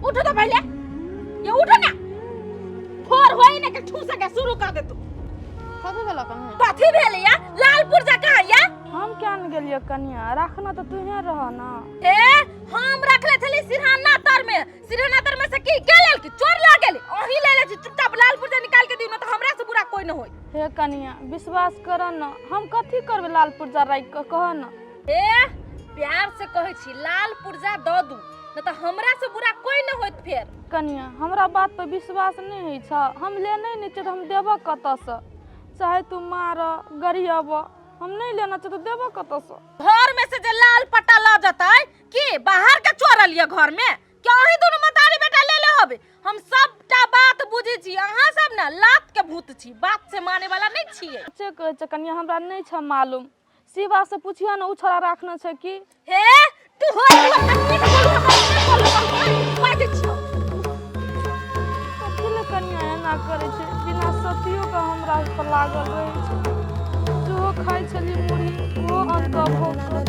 उठू तो पहिले, ये उठो ना। भोर होई ने के ठूसे के शुरू कर दे तू। कथी भेल कनिया? कथी भेल या? लाल पुर्जा कहाँ या? हम क्या न गेलियो कनिया, रखना तो तुहे रह ना। हे, हम रखले छली सिरहाना तर में, सिरहाना तर में से की के लेल की चोर ला गेली? अही ले ले छी, चुपचाप लाल पुर्जा निकाल के दियो ना तो हमरा से बुरा कोई न होई। हे कनिया, विश्वास कर न, हम कथी करबे लाल पुर्जा राखि के, कह न। हे, प्यार से कहै छी, लाल पुर्जा दऽ दू, न तऽ हमरा से बुरा कोई न होइत फेर। कनिया, हमरा बात पर विश्वास नहीं होइ छ, हम लेने नहीं छियै तऽ हम देबऽ कतऽसँ? चाहे तू मार गरियब, हम नहीं लेना छै तऽ देबऽ कतऽसँ? घर में से जे लाल पट्टा लऽ जतै की बाहर के चोरल ये घर में? के अही दुनू मतारी बेटा ले ले होबे? हम सबटा बात बुझै छी, अहाँ सब ने लात के भूत छी, बात से माने वाला नहीं छियै। से कहै छै कनिया, हमरा नहीं छ मालूम, शिवा से पूछियो ने, उ छोरा राखने छै की। हे तू हो तू कनिया के बोलू, हमरा नहीं बोलू, बाजै छियौ। कथी लए कनिया एना करै छै? बिना सतियो के हमरा पर लागल रहै छै। जेहो खाइ छलियै मुरही, ओहो अनकऽ भोग कऽ।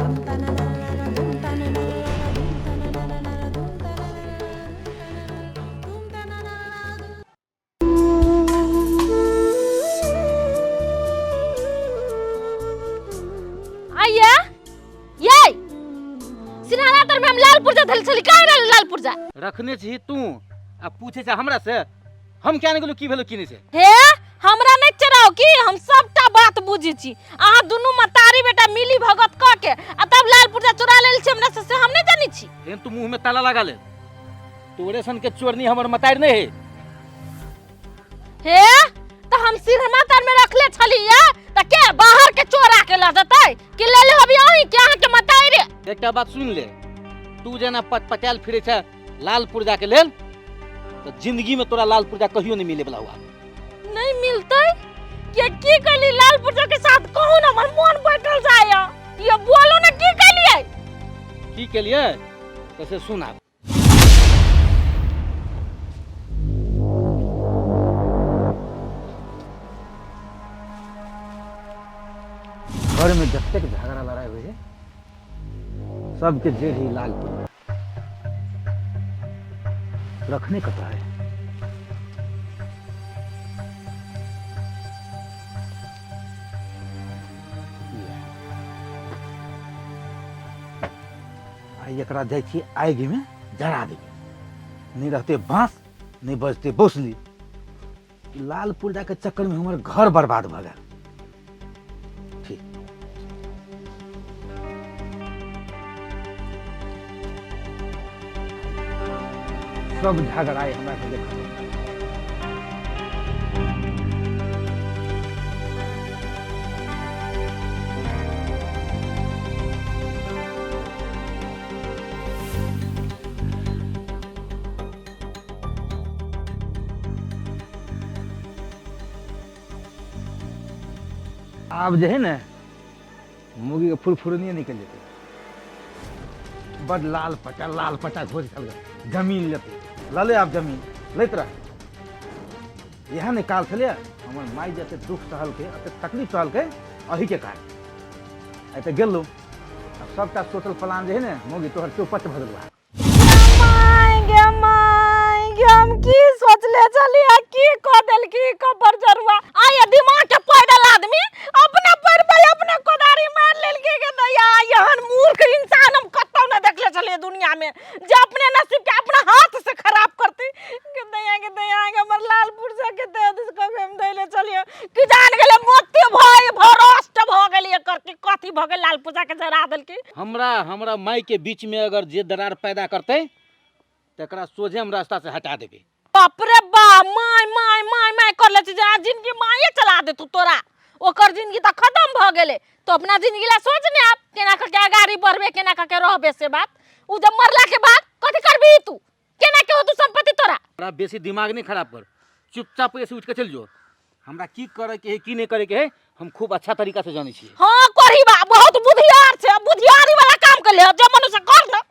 आइए ये सिरहाना तर में हम लाल पुर्जा धल छली, काहे रहल लाल पुर्जा? रखने छी तू आ पूछे छै हमरा से, हम क्या नहीं गेलू की भेलो की नहीं छै। हे, हमरा नहीं चढ़ाओ की, हम सबटा बात बुझी छी। अहाँ दुनू मतारी बेटा मिली भगत क के आ तब लाल पुर्जा चोरा लेल छी हमरा से, से हम नहीं जानी छी। लेकिन तू मुंह में ताला लगा ले, तोरे सन के चोरनी हमर मतारी नहीं है। हे, तो हम सिरमा तर में रखले छली या त के बाहर के चोरा के ल जतै कि ले ले हबी अहीं के अहाँ के मतारी रे? एकटा बात सुन ले, तू जेना पटपटायल फिरे छै लाल पुर्जा के लेल, तो जिंदगी में तोरा लाल पुर्जा कहियो नहीं मिले वाला हुआ। नहीं मिलतै? के की कहली लाल पुर्जा के साथ? कहू ना, हमर मन बैठल जाय। ये बोलू ना की कहलियै? की केलियै तो से सुन आब। घर में जतेक झगड़ा लड़ाई होइ है सबके जड़ ही लाल पुर्जा रखने कतऽ है? आ एकरा जाइ छी आगिमे जरा देबै, नहि रहतै बाँस नहि बजतै बौसली। लाल पुर्जाके चक्करमे हमर घर बर्बाद भऽ गेल। ठीक, सब झगड़ा हमरा सबके खत्म। आब जे है ने मुर्गी के फुरफुरनिए निकलि जेतै। बड लाल पटा लाल पटा घोज खेलकै, जमीन लेतै, लले आब जमीन लैत रह। इएह ने काल छलै हमर माय जे एते दुख सहलकै, एते तकलीफ सहलकै अहीके कारण। आइ तऽ गेलहुँ, आब सबटा सोचल प्लान जे है ने मौगी तोहर चौपट भऽ गेलौ। माय गे माय गे, हम की सोचले छलियै, की कऽ देलकी कबर जरुआ। आय दिमाग के पैदल आदमी अपना पैर पे अपना कोदारी मार लेलकी के दैया। एहन मूर्ख इंसान हम कतौ नहि देखले छलियै दुनिया में, जे अपने नसीब के अपना हाथ से खराब करते। के दैया के दैया के हमर लाल पुरजा के दे दिस कभी हम दैले छलियै कि जान गेलै मोती भय भरस्ट भऽ गेलियै एकर कि कथी भऽ गेल, लाल पुरजा के जरा देलकी। हमरा हमरा माय के बीच में अगर जे दरार पैदा करते तकरा सोझे हम रास्ता से हटा देबे। बाप रे बा, my my my my कर ले छी जे जिंदगी माये चला दे तू तोरा, ओकर जिंदगी तऽ खत्म भऽ गेलै। तो अपना जिंदगी ला सोच ने आप केना कऽ के अगाड़ी बढ़बे, केना कऽ के रहबे से बात। उ जब मरला के बाद कथी करबी तू, केना के होतू संपत्ति तोरा? हमरा बेसी दिमाग नहीं खराब कर, चुपचाप ऐसे उठ के चल जो। हमरा की करे के है की नहीं करे के है हम खूब अच्छा तरीका से जाने छियै। हाँ करही बा, बहुत बुधियार छै, बुधियारी वाला काम कर ले, जे मनुष्य कर ना।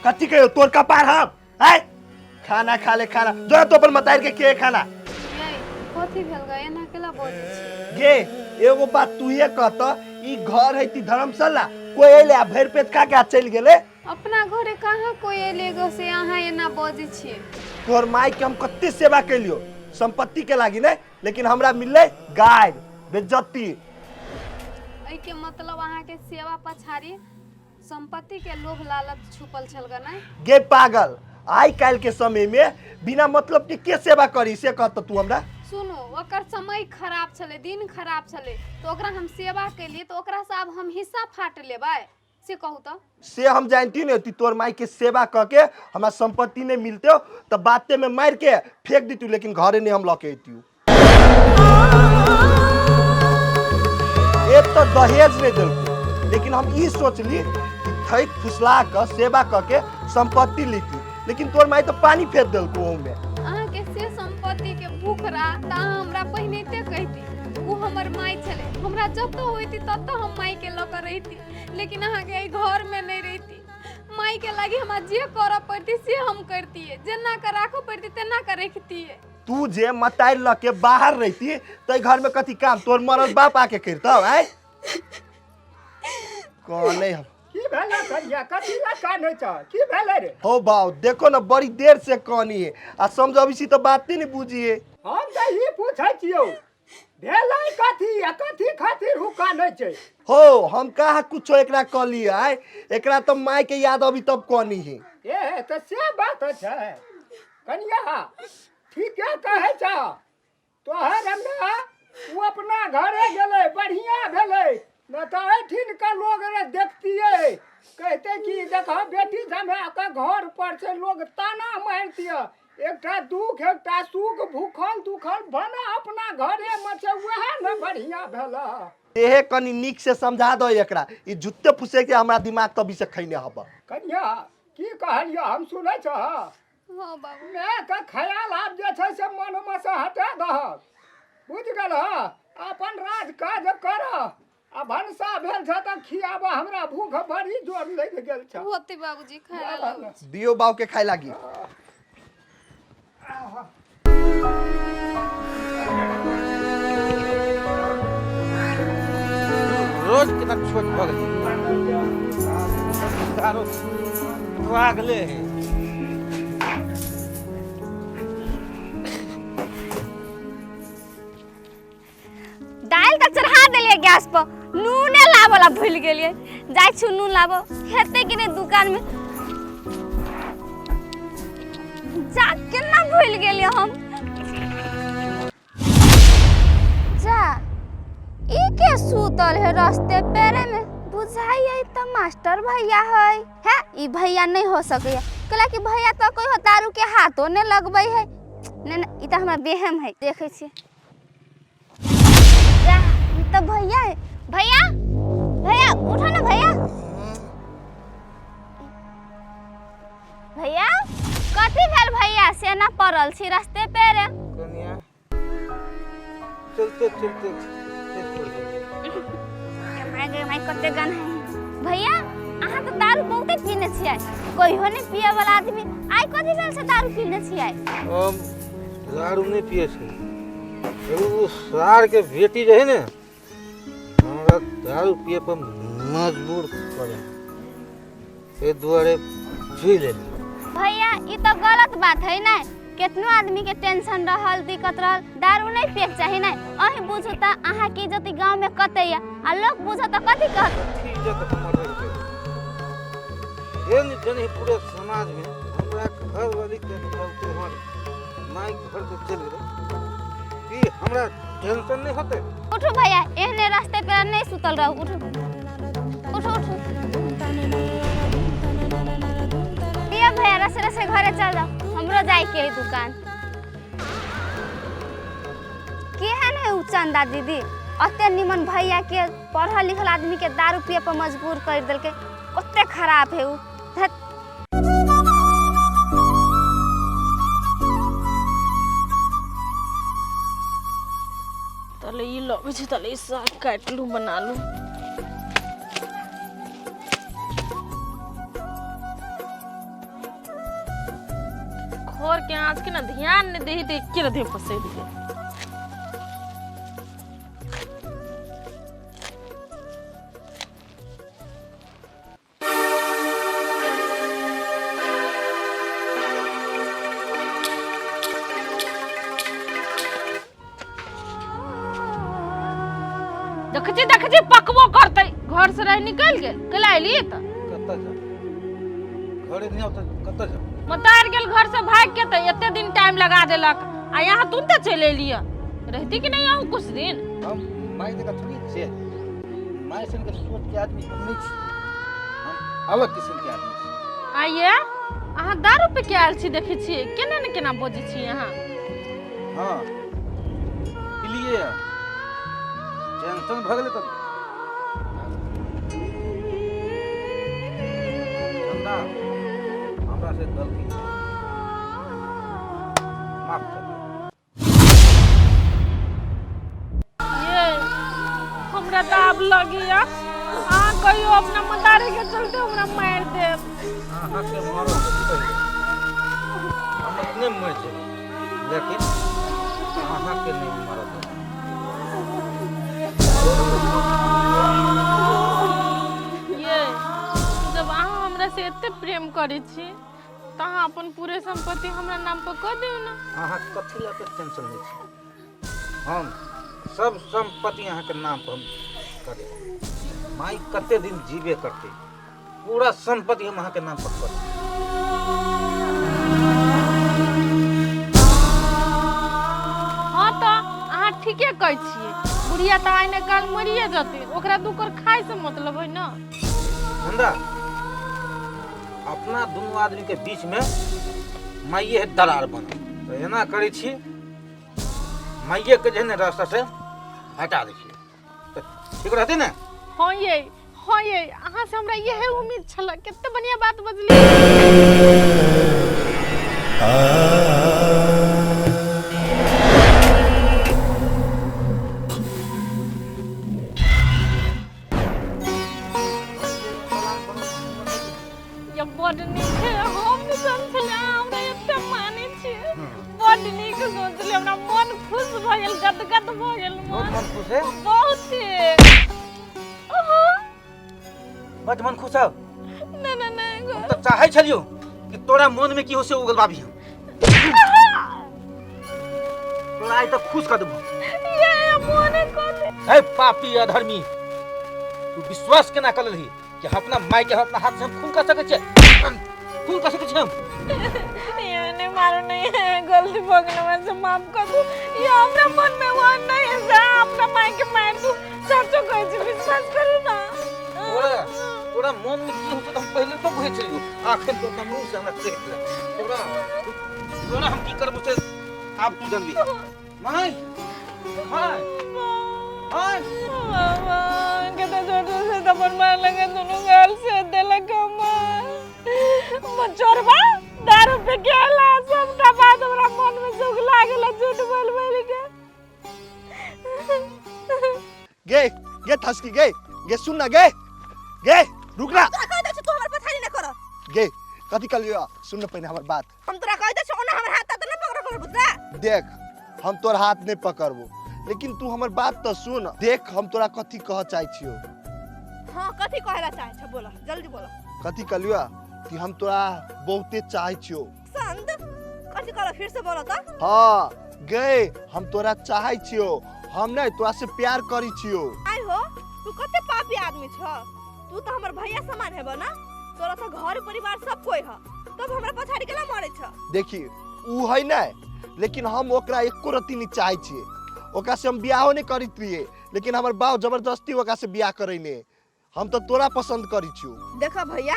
कथी कहियो तोर कपार हम आय खाना खा ले खाना जो तो अपन मतार के के खाना। यै कथी भेल गा, एना केला बजै छी? गे एगो बात तू ये कहत, ई घर है ती धर्मशाला, कोई अइले आ भरि पेट खा के आ चलि गेले? अपना घरे कहाँ कोई अइले गो से अहाँ एना बजै छियै? तोहर माय के हम कते सेवा कैलियो संपत्ति के लागी ने, लेकिन हमरा मिललै गाय बेइज्जती। एहिके मतलब अहाँके सेवा पछाड़ी संपत्ति के लोभ लालच छुपल छल गा नहीं? गे पागल, आइ काल्हि के समय में बिना मतलब के के सेवा करी से कहत तू हमरा? सुनू, ओकर समय खराब छलै, दिन खराब छलै, तऽ ओकरा हम सेवा केलियै तऽ ओकरासँ आब हम हिस्सा फाट लेबै से कहू तऽ? से हम जानती नहीं होती, तोर माई के सेवा कह के हमरा संपत्ति नहीं मिलते हो तो बाते में मार के फेंक दी, लेकिन घरे नहीं हम लके अती। एक तो दहेज नहीं दिलको, लेकिन हम ई सोचली कि थैक फुसला के सेवा कह के संपत्ति लीती, लेकिन तोर माई तो पानी फेंक दिलको ओमे। अहाँके से संपत्ति के भूख रहा तऽ अहाँ हमरा पहिनैते कहती, ओ हमर माय छलै, हमरा जतऽ होइती ततऽ हम माय के लऽ कऽ रहिती, लेकिन अहाँके एहि घरमे नहि रहिती। माय के लागी हमरा जे करऽ पड़ती से हम करतियै, जेना कऽ राखऽ पड़ती तेना कऽ रखतियै। तू जे मतारि लऽ के बाहर रहिती तऽ घर में कथी काम तोर मरल बाप आके करतौ? आय कहने हम की भेलै कनिया, कथी लए कानै छह, की भेलै रे? हो बाउ देखो ना बड़ी देर से कहनी है आ समझाबी छी तो बात नहीं बुझिए। हम तऽ ई पूछै छियौ भेलै कथी आ कथी खातिर हु कानै छै? हो हम कहाँ कुछो एकरा कहली आय, एकरा तो माय के याद अभी तब कहनी है। ए तऽ से बात छै कनिया, ठीके कहै छह, तोहर हमरा ओ अपना घरे गेलै बढ़िया भेलै, न तऽ एहिठिन के लोग रे देखतियै कहते कि देखह बेटी जमाके घर पर से लोग ताना मारितियै, एकटा दुख एकटा सुख भूखल दुखल बना अपना घरे में छै वएह ने बढ़िया भेल। एहे कनी नीक से समझा दो एकरा, ई जुत्ते फुसे के हमरा दिमाग तभी से खैने हब। कनिया की कहलियै हम सुनै छह? हाँ बाबू। मायके ख्याल आब जे छै से मनमे से हटा दहक, बुझि गेलह? अपन राज काज कर आ भनसा भेल छै तऽ खियाबऽ, हमरा भूख बड़ी जोर लागि गेल छै। होते बाबूजी खाय ला दियो बाबू के खाय लागी। रोज कितना छोट भऽ गेलै, आरो लागले है। दालि तऽ चढ़ा देलियै गैस पर, नूने लाबऽ ला भूलि गेलियै। जाइ छी नून लाबऽ, हेतै कि नहि दुकान में? जा केना भूलि गेलियै हम। जा ई के सुतल है रास्ते पेरे में, बुझाइए तऽ मास्टर भैया है। है ई भैया नहीं हो सकैया, कहला कि भैया तऽ कोई दारू के हाथो नहीं लगबै है। नहीं नहीं ई तऽ हमरा बेहम है, देखै छियै। जा ई तऽ भैया है। भैया भैया उठो ना भैया। भैया कथी भेल भैया से ना पड़ल छी रास्ते पेरे? कनिया चलते चलते माय गे माय कते गन है। भैया अहाँ तऽ दारू बहुते पीने छियै, कहियो नहि पिए वाला आदमी आइ कथी भेल से दारू पीने छियै? हम दारू नहीं पिए छी, एगो सार के बेटी जे है ने हमरा दारू पिए पर मजबूर करे, ए दुआरे पी लेली। भैया ई तऽ गलत बात है ने, केतनो आदमी के टेंशन रहल दिक्कत रहल दारू नहीं पिए के चाही ने। अहीं बुझू तऽ अहाँ के इज्जत गाँव में कते या आ लोग बुझत तऽ कथी कहत? इज्जत हमर रहिते एहन जन पूरे समाज में हमरा घर वाली के चलते हमर माय घर से चलि गेलै, की हमरा टेंशन नहीं होते? उठू भैया, एहने रास्ते पे नहीं सुतल रहू, उठू उठू उठू। लिअ भैया रसे रसे घरे चल जाओ, हमरो जाए के है दुकान। केहन है उ चंदा दीदी, अते निमन भैया के पढ़ल लिखल आदमी के दारू पिए पर मजबूर कर देलकै, कते खराब है उ। धत। तले ई लबै छै, तले ई साग काटि लू बना लू। घर के आँच के ना ध्यान नहीं देही तो एके रधे पसैर गेल। देखै छी, देखै छी, पकबो करतै। घर से रह निकलि गेल, कैला एलियै तऽ? कतऽ जाउ? घरे नहि आउ तऽ कतऽ जाउ? मतार गेल घर से भागि के तऽ एते दिन टाइम लगा देलक आ यहाँ तुरंते चलि एलियै। रहती कि नहीं अहूँ कुछ दिन? हम माय जकाँ थोड़ी छियै। माय सनके सोचके आदमी हम नहि छी, हम अलग किस्मके आदमी छी। आइये अहाँ दारू पी के आयल छी, देखै छियै केना ने केना बजै छी अहाँ। हँ, पिलियै, टेंशन भऽ गेलै तऽ। चंदा, हमरा से गलती भऽ गेल। माफ कर दियौ। ये हमरा तऽ आब लगैया अहाँ कहियो अपना मदारी के चलते हमरा मारि देब। अहाँके मरऽ से पहिले हम अपने मरि जेबै, लेकिन अहाँके नहि मरऽ देब। ये जब अहाँ हमरा से एते प्रेम करै छी तऽ अहाँ अपन पूरे संपत्ति हमरा नाम पर कऽ दियौ ने। अहाँ कथी लए एते टेंशन लै छी? हम सब संपत्ति अहाँके नाम पर हम कऽ देब। माय कते दिन जीबे करतै, पूरा संपत्ति हम अहाँके नाम पर कऽ देब। हँ तऽ अहाँ ठीके कहै छियै, बुढ़िया तऽ आइ ने काल्हि मरिए जेतै, ओकरा दू कर खाइ से मतलब है ने। चंदा, अपना दुनू आदमी के बीच में माइये है दरार बनल, तऽ एना करै छी, माइये के जे है ने रास्ता से हटा दै छियै तऽ ठीक रहतै ने? हँ ये, हँ ये, अहाँ से हमरा इएह उम्मीद छल। कते बढ़िया बात बजली। ये बड नीक है, हम नहि समझलियै अहाँ हमरा एते मानै छियै। बड नीक सोचलियै, हमरा मन खुश भऽ गेल, गदगद भऽ गेल बहुत मन। मन खुश है? बहुत। बड मन खुश है? नहि नहि नहि। हम तऽ चाहै छलियौ कि तोरा मन में की हो से उगलबाबी हम। तोरा आइ तक खुश कर देबो। ये मोने कऽ दे। हे पापी अधर्मी, तू विश्वास केना कर लेलही कि हम अपना माय के हम अपना हाथ से हम खून कर सकै छियै? खून कर सकै छियै हम? ये नहीं मारो, नहीं है, गलती भऽ गेल, हमरा से माफ कर दू। ये हमरा मन में वो नहीं है से अहाँ अपना माय के मारि दू। सचो कहै छी, विश्वास करू ना। तोरा तोरा मन में की हो छै तऽ हम पहिले तो बुझै छलियौ, आखिर तो अपना मुंह से हमरा कहि देलक। तोरा तोरा हम की करबो से आब तू जानबी। माय, माय, माय। मामा कते जोर जोर से थप्पड़ मार लगे, दोनों गाल से देलक। हम चोरबा दारू पी के आला, सबटा बात हमरा मन में सुख लागल झूठ बोल बोल के। गे गे थसकी, गे गे, सुन ना, गे गे, रुक ना। तोरा कह दै छी, तू हमर पछाड़ी न कर। गे, कथी कहलियो? सुन न पहिने हमर बात। हम तोरा कह दै छी, ओना हमर हाथ त न पकड़ कर, बुझला? देख, हम तोर हाथ नहीं पकड़बो, लेकिन तू हमर बात तो सुन। देख, हम तोरा कथी कह चाहे छियो। हाँ, कथी कहे चाहे छ? बोला, जल्दी बोला। कथी कहलियो कि हम तोरा बहुते चाहे छियो। संद कथी कहला? फिर से बोला त। हाँ गे, हम तोरा चाहे छियो, हम नहीं तोरा से प्यार करी छियो। आइ हो, तू कते पापी आदमी छ। तू तो हमर भैया समान हेबो ना, तोरा तो घर परिवार सब कोई ह, तब हमरा पछाड़ी केला मरे छ? देखी, ऊ है नहीं, लेकिन हम ओकरा एको रत्ती नहीं चाहे छियै। ओकरा से हम बियाहो नहीं करैत रहियै, लेकिन हमर बाप जबरदस्ती ओकरा से बियाह करैने। हम तो तोरा पसंद करी छियो। देखा भैया,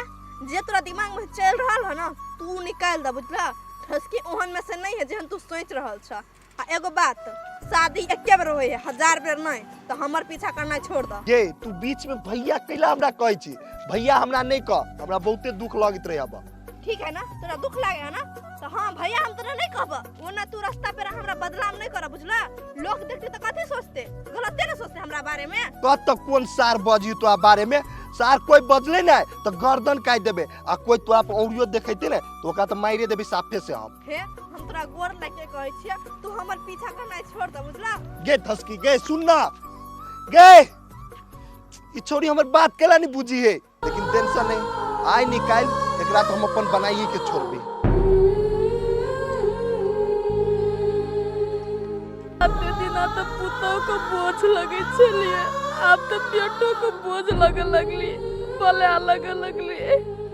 जे तोरा दिमाग में चल रहल है ना, तू निकाल दे, बुझला? ठसकी ओहन में से नहीं है जेहन तू सोच रहल छ। आ एगो बात, शादी एके बेर होय है, 1000 बेर नहीं, तो हमर पीछा करना छोड़ द। गे, तू बीच में भैया कैला हमरा कहै छी? भैया हमरा नहीं कह, हमरा बहुते दुख लगैत रहे अब। ठीक है ना, तोरा दुख लागे है ना, तो हाँ भैया हम तोरा नहीं कहब। ओना तू रास्ता पे हमरा बदनाम नहीं कर, बुझला? लोग देखते तो कथी सोचते? गलते ना सोचते हमरा बारे में। कत तक कोन सार बजी तोरा बारे में? सार कोई बजले ना तो गर्दन काटि देबे आ कोई तोरा पर औरियो देखेते ने तो ओकरा तो मारिए देबे साफे से हम। हे हम तोरा गोर लग के कहै छियै, तू हमर पीछा करनाइ छोड़ दे, बुझला? गे धसकी गे सुन ना गे, ई छोरी हमर बात केला नहीं बुझी है, लेकिन टेंशन नहीं, आइ निकाल एकरा तो हम अपन बनाइए के छोड़बे। आते दिना तो पुतोह को बोझ लगे छलिए, आब तो बेटो को बोझ लगे लगली, बोले अलग लगली।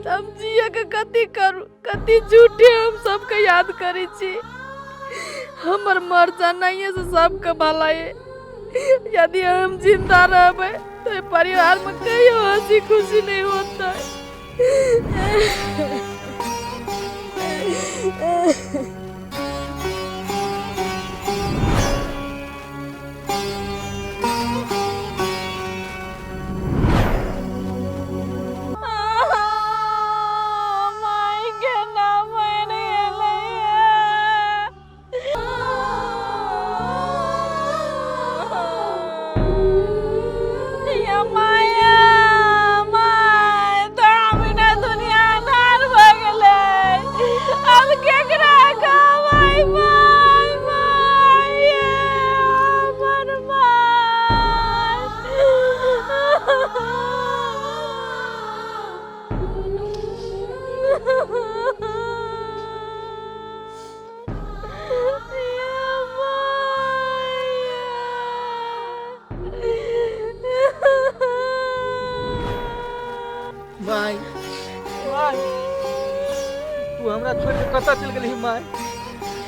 तब जिया के कथी करू, कथी झूठे हम सबके याद करी छी। हमर मर जानाइए से सबके भलाई, यदि हम जिंदा रहबै तो परिवार में कहियो हंसी खुशी नहीं होता। माय माय तू हमरा छोड़ के कतऽ चलि गेलही माय?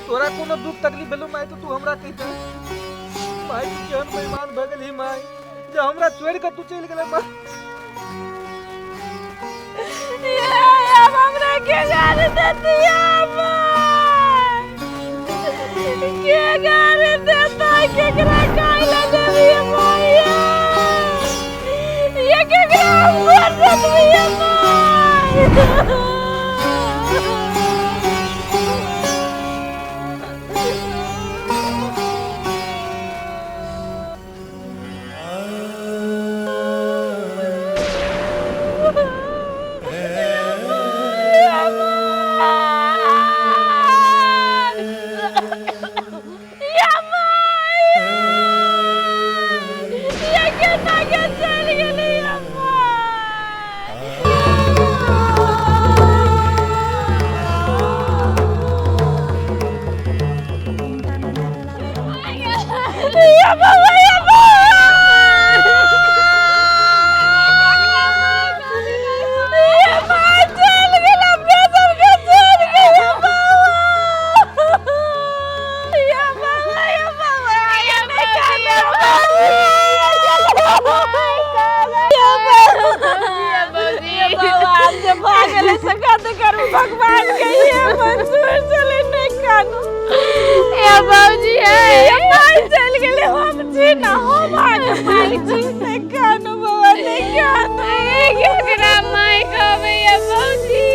तोरा कोनो दुख तकलीफ भेलौ माय तो तू हमरा कहितै। माय तू केहन बेईमान भऽ गेलही माय जे हमरा छोड़ के तू चलि गेलै माय। अब हमरा के गाली देतिया माय, के गाली देता, केकरा काहे देबियै माय, ये केकरा मार देबियै माय। भगवान के ये मंजूर चले नहीं कानू ए बाबूजी ए माय चल गेले, हम जी ना हम आगे माय जी नहीं कानू बाबा नहीं कानू ए केकरा माय कहबै या बाबूजी।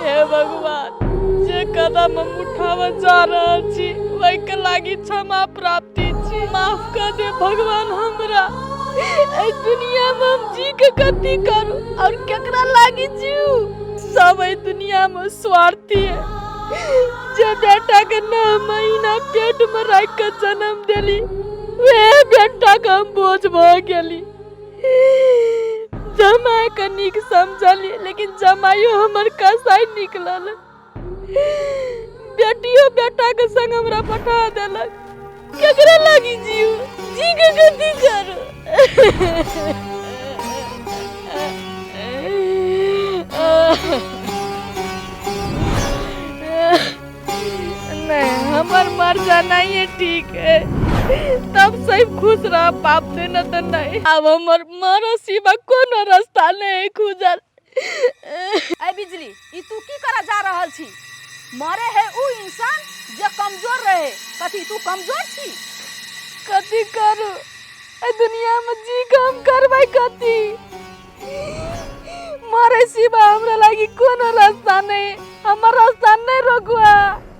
हे भगवान, जे कदम हम उठाबऽ जा रहल छी ओहिके लागी क्षमा प्राप्ति छी, माफ कर दे भगवान हमरा। एहि दुनिया में हम जी के कथी करू और केकरा लागी जीव? सब एहि दुनिया में स्वार्थी है। जे बेटा के 9 महीना पेट में राखि के जन्म देली वह बेटा के हम बोझ भऽ गेली। जमाई के नीक समझली लेकिन जमाइयो हमर कसाई निकलल, बेटियो बेटा के संग हमरा पठा देलक। केकरा लागी जीव, जी के गति करू। नहीं, हमर मर जाना ये ठीक है, तब सब खुश रह पाबते, न तो नहीं। अब हमर मरो सिवा कोनो रास्ता नहीं खुजल। ए बिजली, ई तू की करा जा रहल छी? मरे है उ इंसान जे कमजोर रहे। कथी तू कमजोर छी? कथी करू एहि दुनिया में जी काम करबै कथी? मरे सिवा हमरा लागी कोनो रास्ता नहीं, हमर रास्ता नहीं रोकुआ।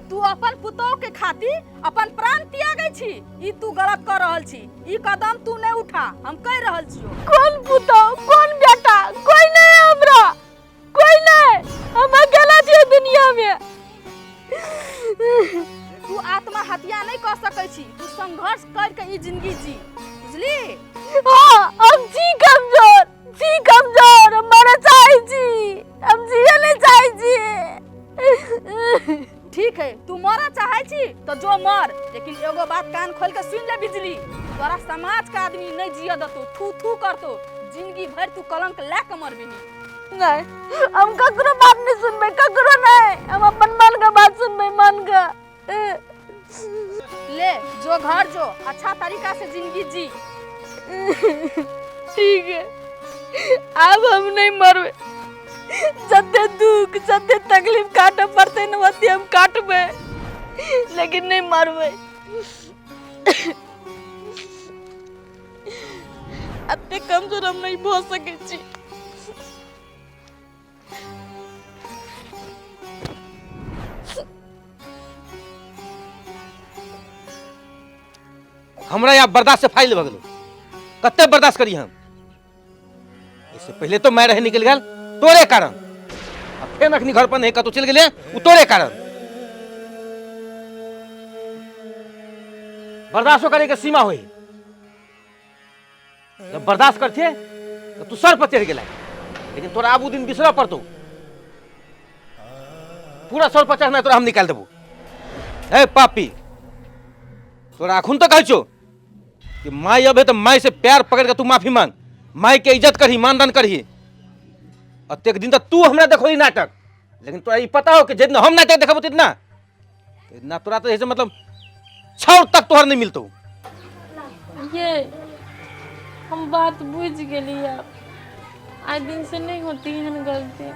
तू अपन पुतोह के खातिर अपन प्राण त्यागै छी, ई तू गलत कर रहल छी। ई कदम तू नहीं उठा, हम कह रहल छियो। कौन पुतोह कौन बेटा? कोई नहीं हमरा, कोई नहीं, हम अकेला छियै दुनिया में। तू आत्महत्या नहीं कर सकै छी, तू संघर्ष करके ई जिंदगी जी, बुझली? हाँ, हम छी कमजोर, छी कमजोर, हम मरे चाहै छी, हम जिए नहीं चाहै छी। ठीक है, तू मरऽ चाहै छी तो जो मर, लेकिन एगो बात कान खोल के सुन ले बिजली, तोरा समाज के आदमी नहीं जिय देतो, थू थू करतो, जिंदगी भर तू कलंक ला के मरबिही। नहीं, हम ककरो बात नहीं सुनबै, ककरो नहीं, हम अपन मन के बात सुनबै, मन के। ले जो घर जो, अच्छा तरीका से जिंदगी जी। ठीक है, अब हम नहीं मरबे, जते दुख जते तकलीफ काटे पड़ते न ओते हम काटबे, लेकिन नहीं मरबे। अते कमजोर हम नहीं भऽ सकै छी। हमरा यहाँ बर्दाश्त से फाइल भऽ गेलो, कते बर्दाश्त करी हम? इससे पहले तो मैं रहे निकल गेल तोरे कारण, आ फेन अखनी घर पर नहीं कतौ चलि गेलै उ तोरे कारण। बर्दाश्तो करे के सीमा होई, जब बर्दाश्त करथे तो तू सर पर चढ़ गेला, लेकिन तोरा आब उ दिन बिसरऽ पड़तौ। पूरा सर पर चढ़ना तोरा हम निकाल देबो। हे पापी, तोरा अखुन तो कहै छौ कि माई अब है तो माई से प्यार पकड़ के तू माफी मांग, माई के इज्जत करही, मानदान करही। अतेक दिन तक तू हमरा देखोही नाटक, लेकिन तोरा ई पता हो कि जितना हम नाटक देखबो तितना इतना तोरा तो ऐसे मतलब छाउर तक तोहर नहीं मिलतो। ये हम बात बुझ गेली, अब आइ दिन से नहीं होती एहन गलती।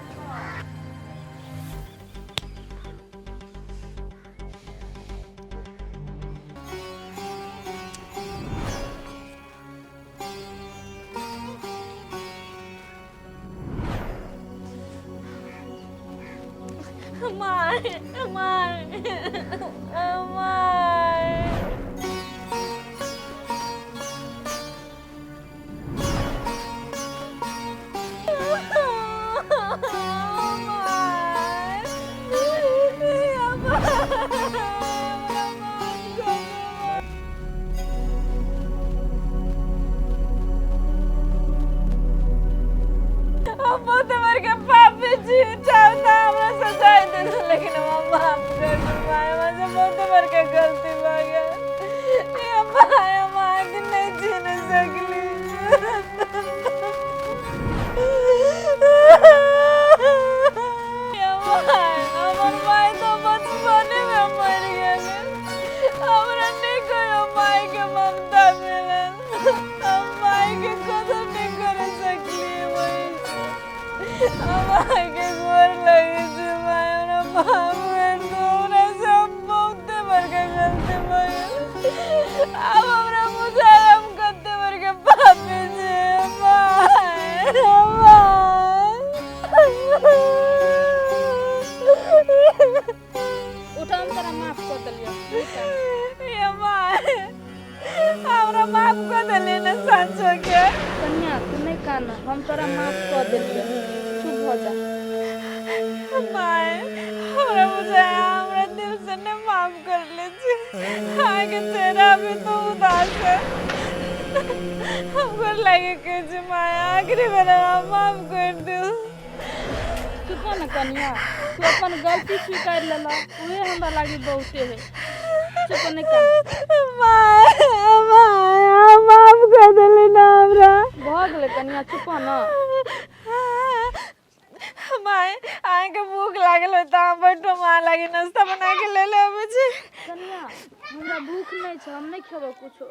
माय माय माय, बहुत बड़का पापी छी, चाहता हमरा सजाय देना, लेकिन हम माफ कर दू माय, हमरा से बहुत बड़का गलती भऽ गेल। ये माय, हम अहाँके नहीं चिन्ह सकली। ये माय, हमर माय तो बचपने में मरि गेल, हमरा नहीं कहियो माय के ममता मिलल, हम माय के कदर नहीं कर सकलियै। वही हम अहाँके गोर लगै छी माय, हमरा माफ कर दू, हमरा से बहुते बड़का गलती भऽ गेल। आब हमरा बुझाय हम कते बड़का पापी छियै माय, माय। उठ, हम तोरा माफ कर देलियौ। ये माय, हमरा माफ कर देलियै ने साँचो के? कन्या तू नहीं कान, हम तोरा माफ कर देलियौ, चुप भऽ जा। माय, हमरा बुझाया हमरा दिल से नहीं माफ कर ले छी, अहाँके चेहरा भी तो उदास है, हमको लागे के छी माय, आखिरी बेर हमरा माफ कर दियौ। चुप न कन्या, तू अपन गलती स्वीकार लेला, उहे हमरा लागी बहुते है। चुप नहीं कान। माय माय, माफ कर देली ना हमरा। भऽ गेलै कन्या, चुप न। माय, अहाँके भूख लागल होय तऽ अहाँ बैठो, माँ लागी नाश्ता बना के ले ले अबै छी। कन्या, हमरा भूख नहीं छै, हम नहीं खेबो कुछो।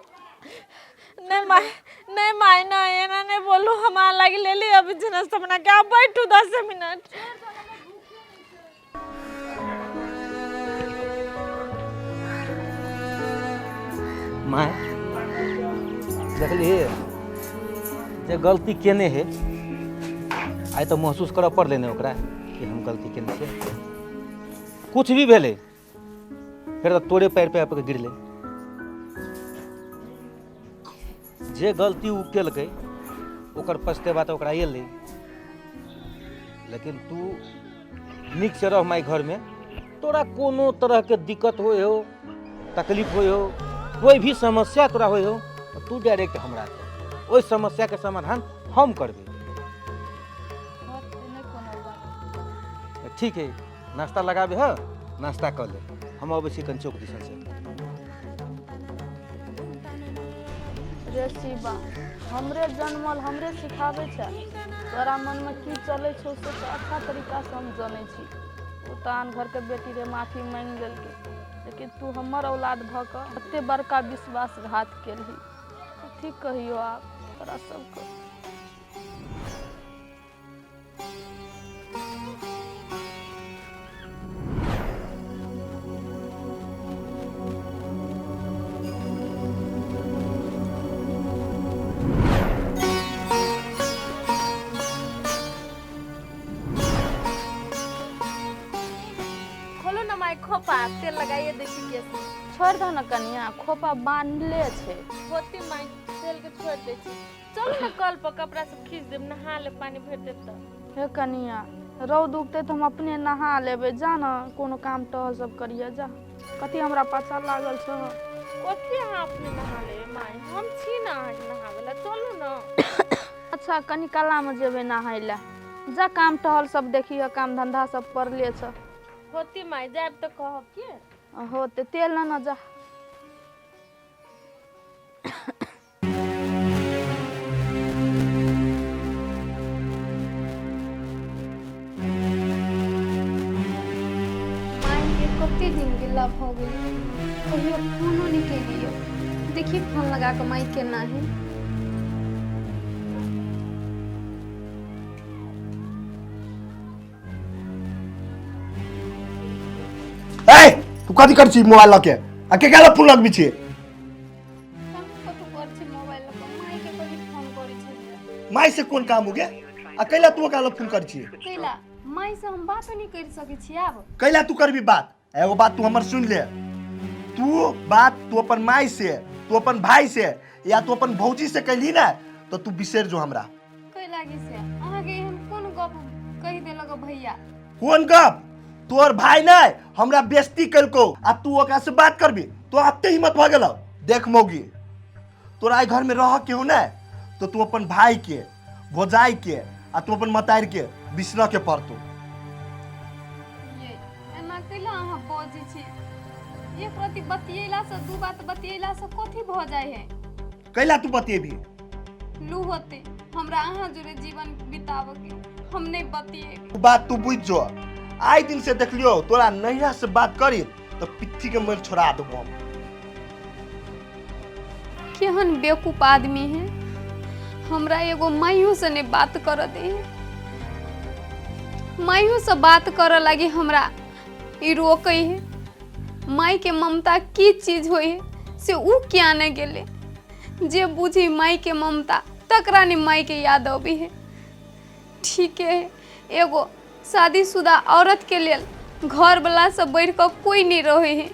नहीं माय, नहीं माय, नहीं एना नहीं बोलू, हम अहाँ लागी ले ले अबै छी नाश्ता बना के, आप बैठू 10 मिनट। माय देखलियै जे गलती केने है, आइ तऽ महसूस करऽ पड़लै ने ओकरा कि हम गलती केने छियै। कुछ भी भेलै फेर तऽ तोरे पैर पे आबि कऽ गिरलै। जे गलती ओ केलकै ओकर पछतेबा तऽ ओकरा एलै, लेकिन तू नीक से रह माय घरमे, तोरा कोनो तरहके दिक्कत होइ हो, तकलीफ होइ हो, कोई भी समस्या तोरा होइ हो, तऽ तू डायरेक्ट हमरा कह, ओहि समस्याके समाधान हम करबै। ठीक है, नाश्ता लगाबे ह, नाश्ता कऽ ले, हम अबै छी कनि चौक दिसन से। रे शिवा, हमरे जनमल हमरे सिखाबै छै, तोरा मनमे की चलै छौ से तऽ अच्छा तरीकासँ हम जनै छी। ओ तऽ आन घरके बेटी रे, माफी माँगि लेलकै, लेकिन तू हमर औलाद भऽ कऽ एते बड़का विश्वासघात केलही, कथी कहियौ आब तोरा सबके। खोलो ना माय खोपा, तेल लगाइए दै छी केस में। छोड़ि दह ने कनिया, खोपा बान्हले छै। होती माय, तेल के छोड़ि दै छी। चलू ने कल पर कपड़ा सब खींच देब, नहा लेब, पानी भरि देब तऽ। हे कनिया, रौद उगतै तऽ हम अपने नहा लेबै, जा ने कोनो काम टहल सब करिहे जा, कथी हमरा पाछा लागल छह। कथी अहाँ अपने नहा लेबै माय, हम छी ने अहाँके नहाबै लए, चलू ने। अच्छा कनि कलामे जेबै नहाय लए, जा काम टहल सब देखिह, काम धंधा सब पड़ले छ। होती माय, जायब तऽ कहब के। होतै, तेल लेने जा। मायके कते दिन गेला भऽ गेलै, कहियो फोनो नहि केलियै। देखी फोन लगा कऽ माय केना है। ए तू कथी कर छी मोबाइल लके आ के केला फोन लगबी छी? कहाँ कतौ कर छी मोबाइल लऽ कऽ, मायके कभी फोन करै छलियै। माय से कोन काम हो गया आ कैला तू ओकरा लग फोन कर छी? कैला माय से हम बात नहि करि सकै छी आब। कैला तू करबी बात? एगो बात तू हमर सुन ले, तू बात तू अपन माय से, तू अपन भाई से या तू अपन भौजी से कैली ना तो तू बिसरि जो हमरा। कैला की से अहाँके एहन कोन गप कहि देलक भैया? कोन गप? तोहर भाई नहीं हमरा बेइज्जती कलको आ तू ओकरा से बात करबी, तो आते हिम्मत भऽ गेलौ। देख मौगी, तोरा एहि घर में रह के हो ना तो तू अपन भाई के, भौजाई के आ तू अपन मतारि के बिसरऽ के पड़तौ। ये एना कैला अहाँ बजै छी? एक रति बतियेला से, दू बात बतियेला से कथी भऽ जाइ है? कैला तू बतियेबी? लू होते हमरा अहाँ जोरे जीवन बिताबऽ के, हम नहीं बतियेबी। उ बात तू बुझ जो, आइ दिन से देखलियो तोरा नैहरा से बात करी तो पिट्ठी के मैल छोड़ा देबो हम। केहन बेवकूफ आदमी है, हमरा एगो माइयो से नहीं बात कर दे है। माइयो से बात कर लगी हमरा ई रोकै है। माई के ममता की चीज होइ है से उ क्या नहीं गेले, जे बुझी माई के ममता तकरा नहीं माई के याद अबी है। ठीक है, एगो शादीशुदा औरत के लेल घर वाला से बढ़ि कऽ कोई नहीं रहे है।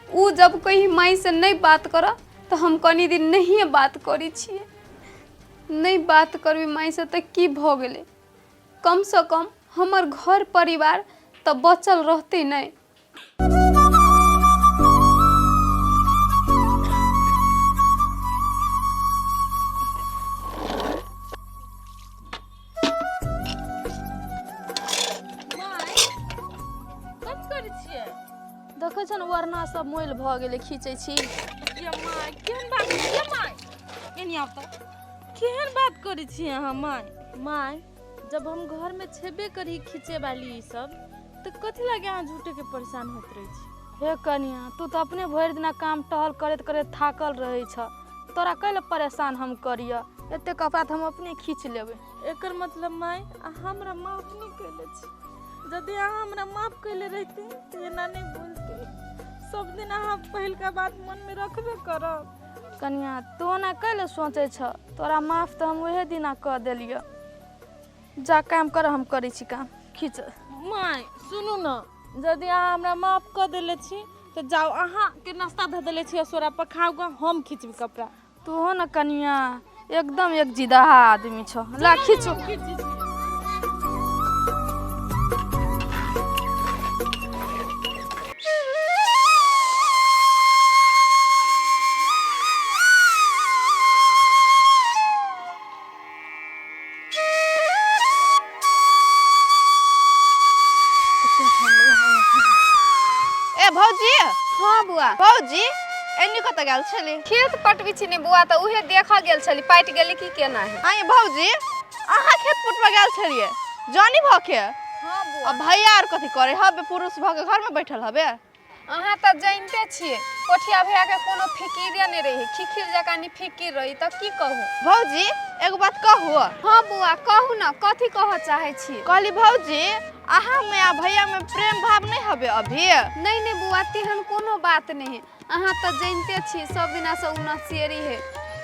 उ जब कहीं माई से नहीं बात कर तो हम कनी दिन नहीं बात करै छियै। नहीं बात करबै माई से तऽ की भऽ गेलै, कम से कम हमर घर परिवार तऽ बचल रहतै नहि। कथी करै छियै? देखै छ ने वरना सब मोइल भऽ गेलै, खींचै छी। ये माय, केहन बात ये माय, एनी आउ तऽ। केहन बात करै छी अहाँ माय? माय जब हम घर में छेबे करी खींचे वाली ई सब, तऽ कथी लागे अहाँ झूठे के परेशान होइत रहै छी? हे कनिया, तू तऽ अपने भरि दिना काम टहल करैत करैत थाकल रहै छ, तोरा कैला परेशान हम करिय? एते कपड़ा तऽ हम अपने खींच लेबै। एकर मतलब माय अहाँ हमरा माफ नहि कैले छी। यदि अहाँ हमरा माफ कैले रहिती तऽ एना नहि बोलती। सब दिन अहाँ पहिलका बात मनमे रखबे करब। कनिया तू ओना कैले सोचै छ? तोरा माफ तऽ हम उहे दिना कऽ देलियऽ। जा काम कर, हम करै छी काम। खींच। माय सुनू ने, यदि अहाँ हमरा माफ कऽ देले छी तऽ जाउ, अहाँके नाश्ता धऽ देले छी असोरा पर, खाउ गऽ, हम खींचबी कपड़ा। तू हो न कनिया एकदम एक जिदाहा आदमी छ। ला खींचो। ए भौजी। हाँ बुआ। भौजी एनी कतऽ गेल छली? खेत पटबी छी ने बुआ, तऽ उहे देखऽ गेल छली पाटि गेली की केना है। आइ भौजी अहाँ खेत पटबऽ गेल छलियै जानी भऽ के? हाँ बुआ। आ भैया आर कथी करे हबे? पुरुष भऽ के घर में बैठल हबे? अहाँ तऽ जानिते छियै कोठिया भैया के कोनो फिकिरे नहि रही, खिखिर जकाँ नि फिकिर रही, तऽ की कहू। भौजी एगो बात कहू? हाँ बुआ कहू न, कथी कहऽ चाहै छी? कहली भौजी अहाँ में आ भैया में प्रेम भाव नहीं हबे अभी? नहीं नहीं बुआ तेहन कोनो बात नहीं है। अहाँ तऽ जानिते छी सब दिना से उ नशेरी है,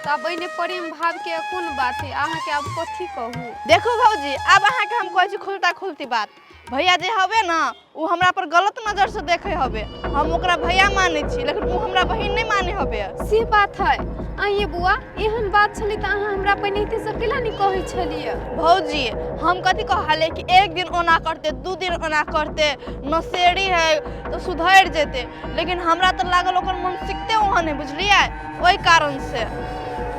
तऽ आब एने प्रेम भाव के कोन बात है, अहाँके आब कथी कहू। देखू भौजी आब अहाँके हम कहै छी खुलता खुलती बात, भैया जे हबे न ओ हमरा पर गलत नजर से देखे हबे। हम ओकरा भैया मानै छी लेकिन ओ हमरा बहिन नहीं माने हबे। से बात है? आइए बुआ एहन बात छलै तऽ अहाँ हमरा पहिनहिते से केला नहीं कहै छलियै? भौजी हम कथी कहले कि एक दिन ओना करते, दू दिन ओना करते, नशेड़ी है तो सुधरि जेते, लेकिन हमरा तऽ लागल ओकर मानसिकते ओहन है, बुझलियै, ओहि कारण से।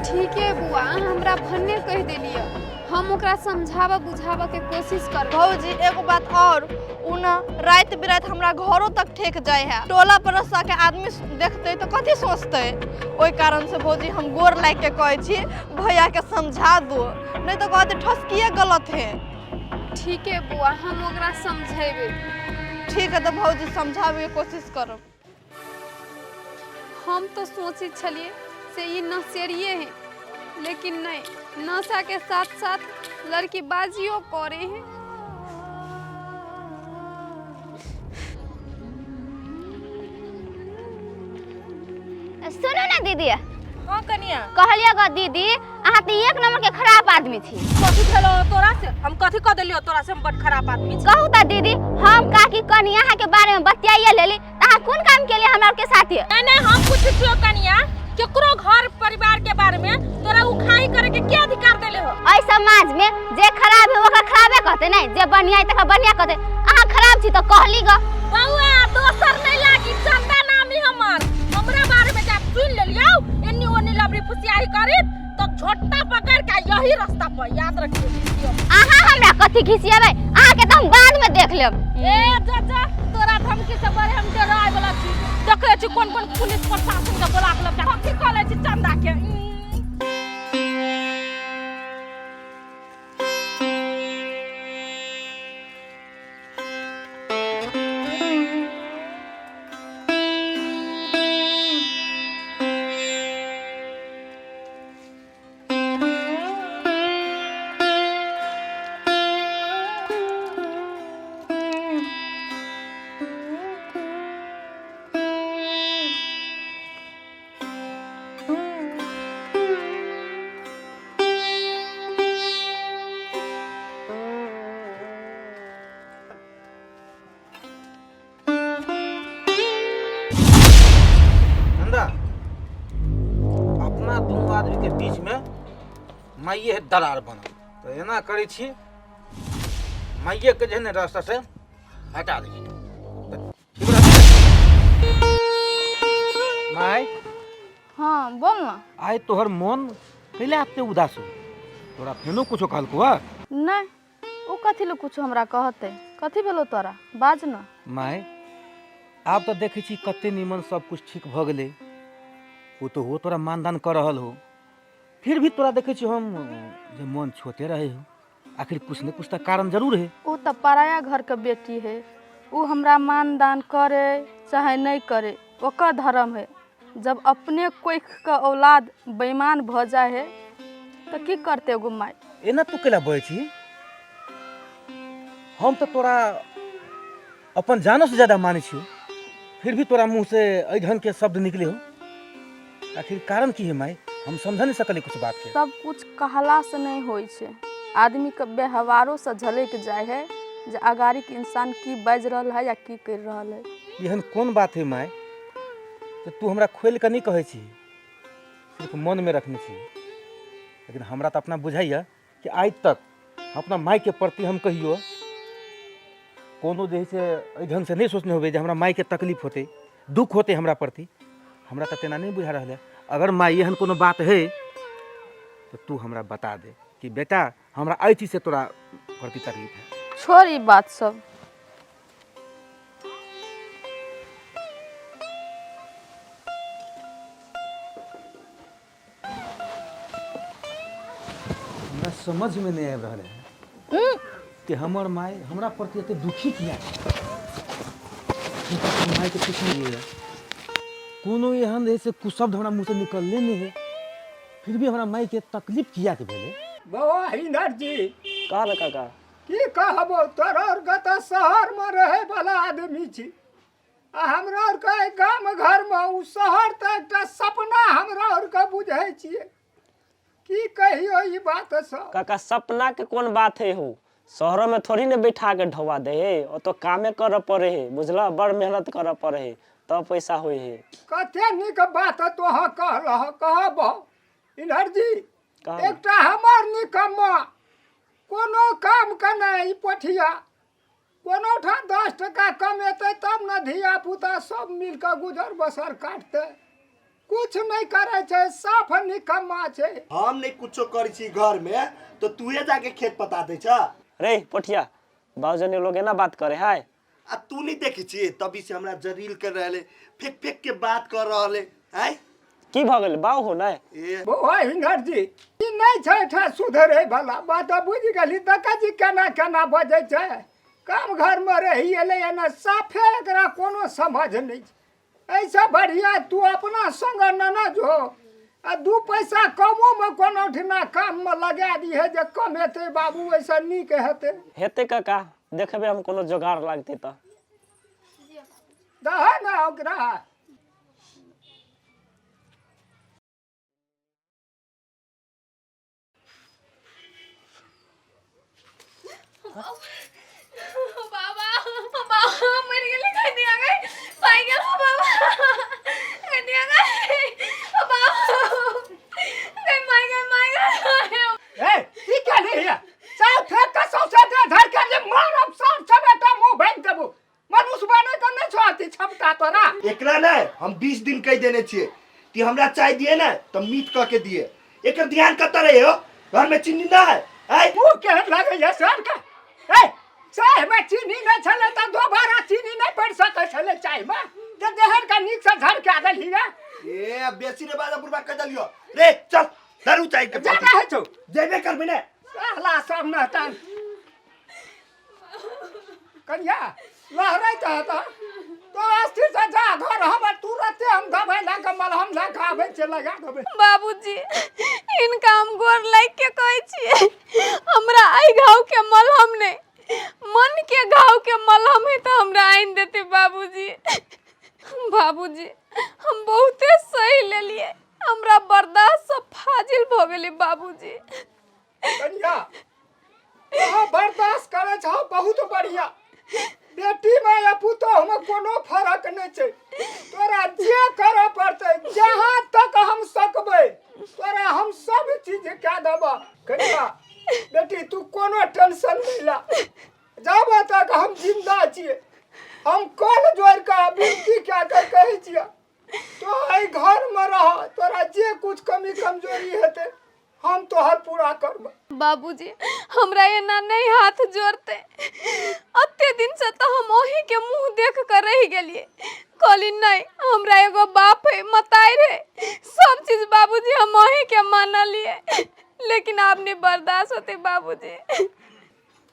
ठीके बुआ अहाँ हमरा भन्ने कहि देलियै, हम ओकरा समझाबऽ बुझाबऽ के कोशिश करबै। भौजी एगो बात और, उ न राति बिराति हमरा घरो तक ठेक जाय है, टोला पड़ोसा के आदमी देखते तो कथी सोचते? ओहि कारण से भौजी हम गोर लागि के कहै छी भैया के समझा दो, नहीं तो कहते ठसकिए गलत है। ठीके बुआ हम ओकरा समझेबै। ठीक है तो भौजी समझाबे के कोशिश करब। हम तो सोचै छलियै से ई नशेड़िए है, लेकिन नहीं, नशा के साथ साथ लड़की बाजियो करे है। सुनू ना दीदी। हाँ कनिया। कहलिए गो दीदी अहाँ तऽ एक नंबर के खराब आदमी छी। कथी भेलो तोरा से? हम कथी कह देलियो तोरा से? हम बड खराब आदमी छी। कहू तऽ दीदी हम काकी कनिया अहाँ के बारे में बतियाइए लेली तऽ अहाँ कोन काम केलिए हमरा के साथे? नहीं नहीं हम पूछै छियो कनिया, केकरो घर परिवार के बारे में तोरा उखाई करे के के अधिकार देले हो? एहि समाज में जे खराब है ओकरा खराबे कहते नहीं, जे बढ़िया है तकरा बढ़िया कहते। अहाँ खराब छी तऽ कहली ग। बउआ दोसर नहीं लागी, चंदा नामी हमर, हमरा बारे में जब सुन लेलियो एन्नी ओन्नी लबड़ी फुसियाही करी तो झोटा पकड़ के यही रास्ता पर याद रखियो। अहाँ हमरा कथी घिसियाबै? अहाँ के तऽ हम बाद में देख लेब। ए जा जा, तोरा धमकी से बड़े हम डराय वाला छी। देखै छी कोन कोन पुलिस प्रशासन के बोला के लबटा कथी कह छी चंदा के। चंदा, अपना दुनू आदमी के बीच में माइये है दरार बनल, तो एना करै छी माइये के जे है ने रास्ता से हटा दै छी। ठीक रहतै ने? माय। हाँ बोल ना। आइ तोहर मन कैला एते उदास हो? तोरा फेनो कुछो कहलको हा? नहीं, ओ कथी ले कुछो हमरा कहते? कथी भेलो तोरा? बाज ना। माय आब तऽ देखै छी कते नीमन सब कुछ ठीक भऽ गेलै, ओ तो हो तोरा मानदान कऽ रहल हो, फिर भी तोरा देखै छी हम जे मन छोटे रहे हो, आखिर कुछ ने कुछ तऽ कारण जरूर है। ओ तऽ पराया घर के बेटी है, ओ हमरा मानदान करे चाहे नहीं करे ओकर धर्म है। जब अपने कोख के औलाद बेईमान भऽ जाए है तऽ की करते एगो माय? एना तू केला बजै छी? हम तऽ तोरा अपन जानो से ज्यादा मानै छियौ, फिर भी तोरा मुँह से एहि ढंग के शब्द निकले हो, आखिर कारण की है माई? हम समझ नहीं सकली कुछ बात के। सब कुछ कहला से नहीं होइ छै, आदमी के व्यवहारो से झलकि जाइ है जे अगाड़ी के इंसान की बाजि रहल है या की करि रहल है। एहन कोन बात है माई जे तू हमरा खोलि कऽ नहि कहै छी, सिर्फ मनमे रखने छी? लेकिन हमरा तऽ अपना बुझाइए कि आइ तक अपना मायके प्रति हम कहियो कोनो जे है से एहि ढङ्गसँ नहि सोचने होबै जे हमरा मायके तकलीफ होतै, दुख होतै हमरा प्रति। हमरा तऽ तेना नहि बुझा रहल है। अगर माय एहन कोनो बात है तऽ तू हमरा बता दे कि बेटा हमरा एहि चीजसँ तोरा प्रति तकलीफ है। छोड़ ई बात सब। हमरा समझमे नहि आबि रहल है कि हमर माय हमरा प्रति एते दुखी किया छै। मायके किछु नहि होइए, कोनो एहन रहै से कुछ शब्द हमरा मुँहसँ निकलले नहि है, फिर भी हमरा मायके तकलीफ किया के भेलै? बौआ हिनर जी। कह ने काका। की कहबो, तोरा आरके तऽ शहरमे रहै वाला आदमी छी आ हमरा आरके एहि गाम घरमे ओ शहर तऽ एकटा सपना हमरा आरके बुझै छियै। की कहियो ई बात सब। काका सपना के कोन बात है हो, शहरों में थोड़ी ने बैठा के ढोवा दे है, ओतो कामे करऽ पड़े है, बुझलह? बड़ मेहनत करऽ पड़े है तब पैसा होय है। कते नीक बात तोह कहलह। कहब इन्हर जी, कहब। एकटा हमर निकम्मा कोनो काम के नहि ई पोठिया, कोनो ठाम 10 टका कमेतै तब ने धिया पुता सब मिल कऽ गुजर बसर काटतै। कुछ नहि करै छै, साफ निकम्मा छै। हम नहि कुछो करै छी घर में तो तूहे जाके खेत पता दै छ। रे पोठिया, बाबूजनी लोग एना बात करे है? आ तू नहीं देखै छी तभी से हमरा जरील कर रहले, फेंक फेंक के बात कर रहले आय। की भऽ गेल बाउ हो नै? ए बौआ हिंगर जी, ई नहि छै एहिठाम सुधरै वाला बात, बुझि गेली? देखै छी केना केना बजै छै। काम घरमे रहि एलै ने, साफे एकरा कोनो समझ नहि छै। एहिसँ बढ़िआँ तू अपना संग नेने जो आ 2 पैसा कमोमे कोनो ठिना काममे लगा दिहे जे कमेतै बाबू, ओहिसँ नीक हेतै। हेतै काका, देखबै हम कोनो जोगाड़ लागतै तऽ। दहऽ ने ओकरा। बाबा बाबा मरि गेलै, कनिया गई पाइ गेल बाबा, कनिया गई बाबा गई माय गई माय गई। ए की केली हिया? चाय फेंक के सौंसे देह धर के जे मारब सब समेटा मुंह भांगि देबो। मनुष्य बने के नहि छौ अथी क्षमता तोरा। एकरा ने हम 20 दिन कहि देने छियै कि हमरा चाय दिए ने तऽ मीट कऽ के दिए। एकर ध्यान कतऽ रहे हो? घर में चीनी ना है आय? मुँह केहन लगैया सर के? ए चाय में चीनी नहि छलै तऽ दोबारा चीनी नहि पड़ि सकै छलै चाय में, जे देहर के नीक से झरका देलही रे। ए अब बेसी रे बाजा बुढ़बा कह देलियो रे, चल दारू चाय के जा रहै छौ। जेबे करबी ने साला सब न तन कनिया लहरैत है तो अस्थिर से जा घर, हमर तुरते हम दवाई लए कऽ मलहम लए कऽ आबै छियै, लगा देबै। बाबूजी हिनका हम गोर लागि के कहै छियै, हमरा एहि घाव के मलहम नहि, मन के घाव के मलहम है तऽ हमरा आनि देतै बाबूजी। बाबूजी हम बहुते सही लेलियै, हमरा बर्दाश्त से फाजिल भऽ गेलै बाबूजी। कनिया अहाँ बर्दाश्त करै छौ बहुत बढ़िया, बेटी में या पुतोह में कोनो फर्क नहीं छै। तोरा जे करऽ पड़तै, जहाँ तक हम सकबै तोरा हम सब चीज कए देबऽ। कनिया बेटी तू कोनो टेंशन नहीं ला, जब तक हम जिंदा छियै हम कल जोड़ कऽ विनती कए कऽ कहै छियै तो एहि घर में रह, तोरा जे कुछ कमी कमजोरी हेतै हम तोहर पूरा करब। बाबूजी हमरा एना नहीं हाथ जोड़ते, अते दिन से तो हम ओही के मुंह देख कर रह गेलिए। कहली नहीं हमरा एगो बाप है, मताई रहे, सब चीज बाबूजी हम ओही के मानलिए, लेकिन आब नहीं बर्दाश्त होते बाबूजी।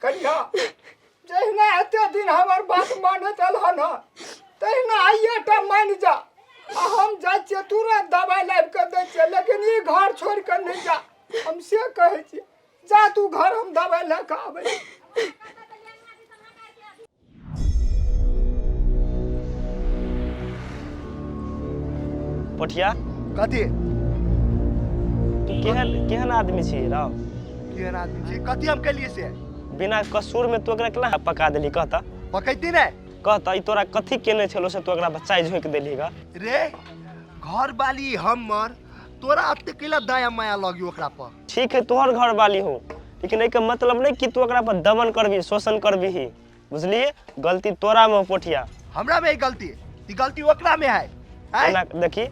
कनिया जहिना एते दिन हमर बात मानैत एलहन हँ तहिना आइए टा मानि जा। आ हम जाइ छियै तुरंत दवाइ लाबि कऽ दै छियै, लेकिन ई घर छोड़ि कऽ नहि जा, हम से कहै छियै। जा तू घर, हम दवाइ लए कऽ आबै छी। पोठिया। कथी? तू केहन केहन आदमी छी रौ? केहन आदमी छी? कथी हम केलिए से? बिना कसूर में तू एकरा केना पका देली कहता? पकैती नहीं। कहता ई तोरा कथी केने छलो से तू एकरा बच्चा झोंकि देली गा? रे घर वाली हमर, तोरा अते केला दया माया लगी ओकरा पर? ठीक है तोहर घर वाली हो, लेकिन एहिके मतलब नहीं कि तू ओकरा पर दमन करबी, शोषण करबी, बुझलिए? गलती तोरा में पोठिया। हमरा में गलती? ई गलती ओकरा में है। एना देखी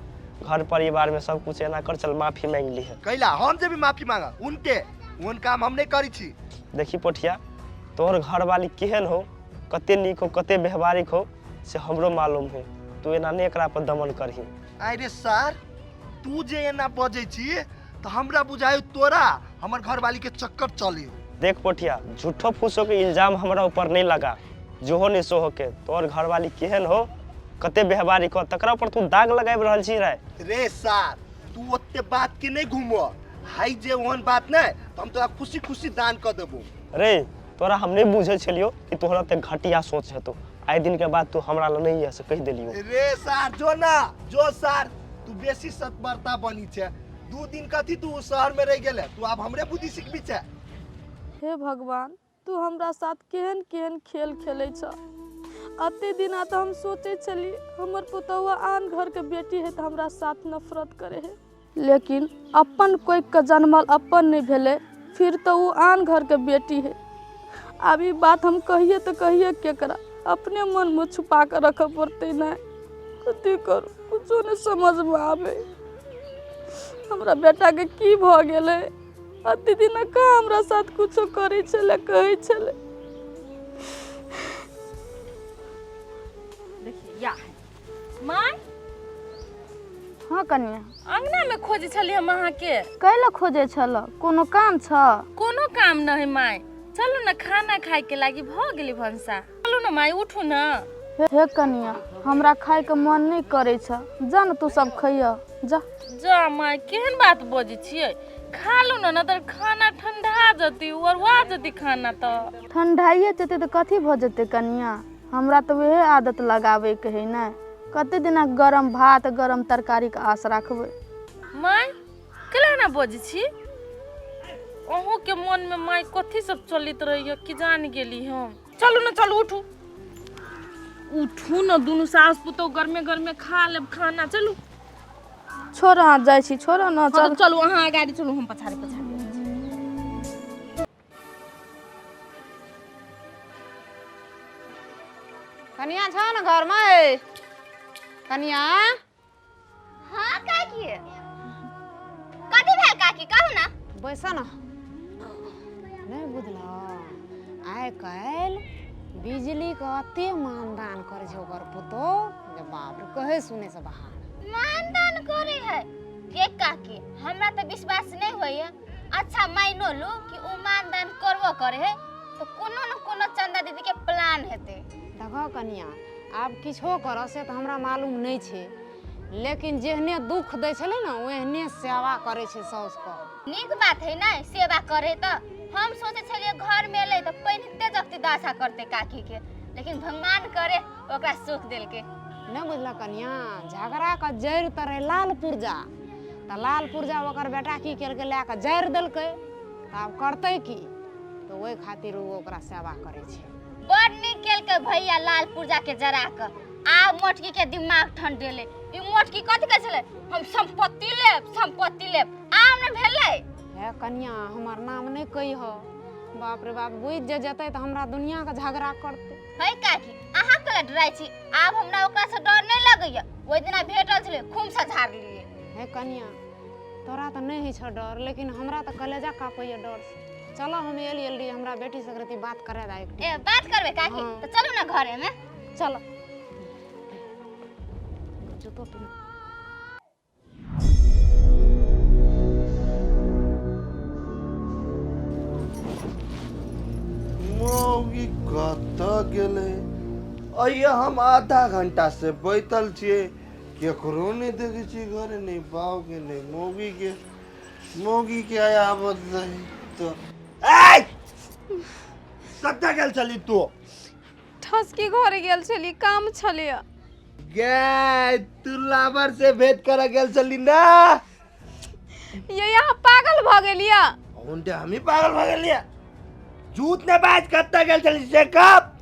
घर परिवार में सब कुछ एना कर, चल माफी मांग ली है। कैला हम जे भी माफी मांगा उनके उन काम हम नहीं करी छी। देखी पोठिया, तोहर घर वाली केहन हो, कते नीक हो, कते व्यवहारिक हो से हमरो मालूम है। तू एना नहीं एकरा पर दमन करही। अरे सर तू जे एना बजै छी तो हमरा बुझायो तोरा हमर घर वाली के चक्कर चली। देख पोठिया, झूठो फूसो के इल्जाम हमरा ऊपर नहीं लगा, जो हो नहीं सो हो के। तोहर घर वाली केहन हो, कते व्यवहारिक हो, तकरा पर तू दाग लगाबि रहल छी रे। रे सार तू ओते बात के नहीं घूमो, हाई जे ओहन बात नहीं तो हम तोरा खुशी खुशी दान कर देबो। रे तोरा हम नहीं बुझे छलियो कि तोहरा ते घटिया सोच हेतो। आइ दिन के बाद तू हमरा ल नहीं है से कहि देलियो। रे सार जो ना जो सार, तू बेसी सतबरता बनी छे। 2 दिन कथी तू शहर में रह गेले, तू आब हमरे बुद्धि सिखबी छे। हे भगवान, तू हमरा साथ केहन केहन खेल खेलै छ। अते दिना तो हम सोचे छली हमर पुतहुआ आन घर के बेटी है तो हमरा साथ नफरत करे है, लेकिन अपन कोई के जन्मल अपन नहीं भेले, फिर तो वो आन घर के बेटी है। अब ई बात हम कहिए तो कहिए केकरा, अपने मन में छुपा कर रखे पड़ते। नहीं कथी करू, कुछो नहीं समझ में आवे। हमरा बेटा के की भ गेलै? अते दिना कहाँ हमरा साथ कुछो करै छलै, कहै छलै। देखिए या है माय। हाँ कन्या, अंगना में खोजे छली हम अहाँ के। कैला खोजे छल? कोनो काम छ? कोनो काम न है माय, चलू न खाना खाए के लागी भ गेली भनसा। चलू न माय, उठू न। हे कन्या, हमरा खाए के मन नहीं करे छ, जा न तू सब खैया जा। जा माय, केहन बात बजै छियै, खा लू न, न तऽ खाना ठंडा जती, उड़वा जती खाना। तऽ ठंडाइए जेतै तऽ कथी भऽ जेतै कन्या? हमरा तऽ वएह आदत लगाबै के है ने, कते दिना गरम भात गरम तरकारी के आस राखबै। माय केला ना बजै छी? अहूँ के मन में माय कथी सब चलित रहैया कि जान गेली हम। चलू न चलू, उठू उठू न, दुनू सास पुतोह गरमे गरमे खा लेब खाना। चलू छोड़, अहाँ जाइ छी, छोड़ न। चलू चलू, अहाँ गाड़ी चलू, हम पछाड़ी पछाड़ी। कनिया छौ न घर में? कनिया। हाँ काकी, कथी भेल काकी कहू ना? बैस न। नहीं बुझल, आइ काल्हि बिजली के अते मानदान करे छै ओकर पुतोह जे बाप रे, कहे सुने से बाहर। मानदान करे है के काकी? हमरा तो विश्वास नहीं होइए। अच्छा माइनो लू कि उ मानदान करबो करे है तो कोनो न कोनो चंदा दीदी के प्लान हेतै। देखो कनिया, आब किछो कर से तो हमरा मालूम नहीं छे, लेकिन जेहने दुख दै छलै ने ओहने सेवा करे छै साउस के। नीक बात है ना सेवा करे तो। हम सोचे छलिए घर में एलै तो पहिनते जगती दासा करते काकी के, लेकिन भगवान करे ओकरा सुख देलके। नहीं बुझल कनिया, झगड़ा के जड़ि तऽ रहै लाल पुर्जा, तऽ लाल पुर्जा ओकर बेटा की केलकै, लए कऽ जड़ि देलकै। तऽ आब करतै की, तऽ ओहि खातिर ओ ओकरा सेवा करै छै। बड़ नीक केलकै भैया लाल पुर्जा के जरा कऽ। आब मोटकी के दिमाग ठंडेलै। ई मोटकी कथी कहै छलै, हम संपत्ति लेब संपत्ति लेब, आब ने भेलै। हे कनिया, हमर नाम नहीं कहिह, बाप रे बाप, बुझि जे जेतै तऽ हमरा दुनिया के झगड़ा करतै। है काकी, अहाँ कला डराइ छी? आब हमरा ओकरा से डर नहीं लगैया। ओहि दिना भेटल छलै, खूब से झाड़लियै। हे कनिया, तोरा तऽ नहीं होइ छौ डर, लेकिन हमरा तऽ कलेजा काँपैया डर से। चलो हम एल एल रही, हमरा बेटी से रती बात करे दा एक। ए बात करबे काकी? हाँ। तऽ चलू ना घरे में। चलो जूतो तुम। मौगी कतऽ गेलै? अइया हम आधा घंटा से बैठल छियै, केकरो नहीं देखै छियै घरे, नहीं बाप के नहीं मौगी के। मौगी के आबत नहीं तो कतऽ गेल छली तू? ठसकी घरे गेल छली, काम छलै। गे तू लाबर से भेंट कर गेल छली ना। ये यहाँ पागल भ गेलिया। उनटे हमी पागल भ गेलिया। झूठ ने बाज कत्ता गेल छली से कब?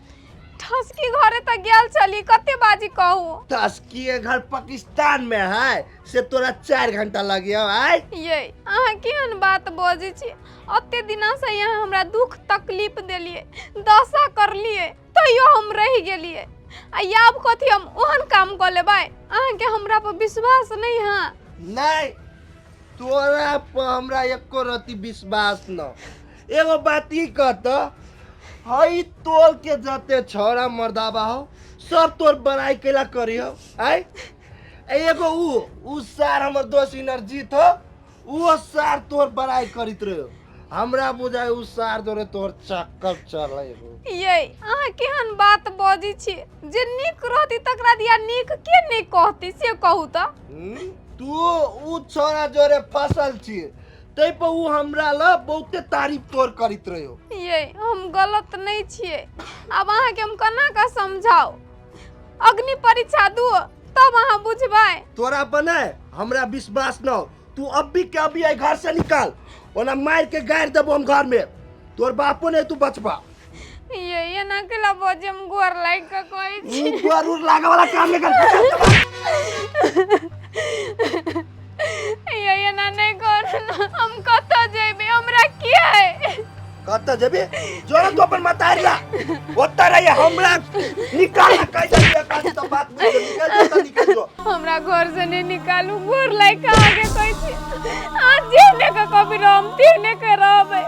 ठसकी घरे त गेल छली, कते बाजी कहू? ठसकी के घर पाकिस्तान में है से तोरा 4 घंटा लगियो आय। ये अहाँ केहन बात बजै छी? अते दिना से यहाँ हमरा दुख तकलीफ देलिए, दशा करलिए, तैयो हम रहि गेलिए। आ आब कथी हम ओहन काम क लेबै? अहाँके हमरा पर विश्वास नहीं है? नहीं, तोरा पर हमरा एको रति विश्वास न। एगो बात ई कहत हई तोल के जते छौड़ा मर्दाबा हो सब तोर बड़ाई केला करी हो आय। एगो ऊ सार हमर दोस्त इनरजीत हो, वो सार तोर बड़ाई करित रहो। हमरा बुझाय ऊ सार जोरे तोर चक्कर चलै हो। ये अहाँ केहन बात बजै छी? जे नीक रहती तकरा दिया नीक के नहीं कहती से कहू त। तू ऊ छौड़ा जोरे फसल छी तै पर ऊ हमरा ल बहुते तारीफ तोर करित रहो। ये हम गलत नहीं छिए। अब अहाँ के हम केना के समझाओ? अग्नि परीक्षा दू तब अहाँ बुझबै। तोरा बनाए हमरा विश्वास न हो। तू अभी के अभी आई घर से निकाल, ओना मार के गाड़ देबो हम घर में। तोर बापो नहीं तू बचबा। ये ये ना केला बजे हम गोर लाग के कहै छी। ऊ गोर उर लागे वाला काम नहीं कर। ये ना नहीं कर, हम कतऽ जेबै? हमरा की है? कतऽ जेबे? जोरा तू अपन मतारी ला ओतऽ रहिए, हमरा निकाल कहि देलियै काज त बात बुझ निकल जो त निकल जो। हमरा घर से नहीं निकालू, गोर लाग के आगे कहै छी। आ जे ने के कभी रहम तेने के रहबै।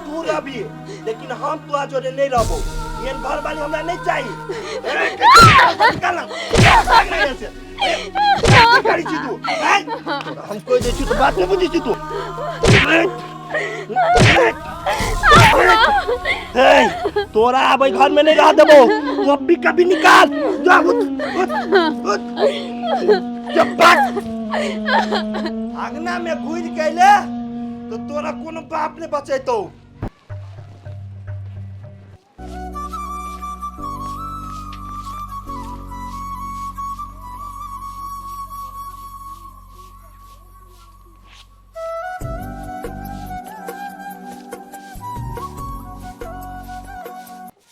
तू रहबी लेकिन हम तोरा जोरे नहीं रहबो। एहन घर वाली हमरा नहीं चाहिए। निकाल ना से करी छी तू। हम कोई दै छी तो बात नहीं बुझै छी तू। तोरा आबै घर में नहीं रह देबो। तू अभी कभी निकाल जा। उठ उठ उठ जब बात अंगना में घुर के तो तोरा कोनो बाप ने बचेतो।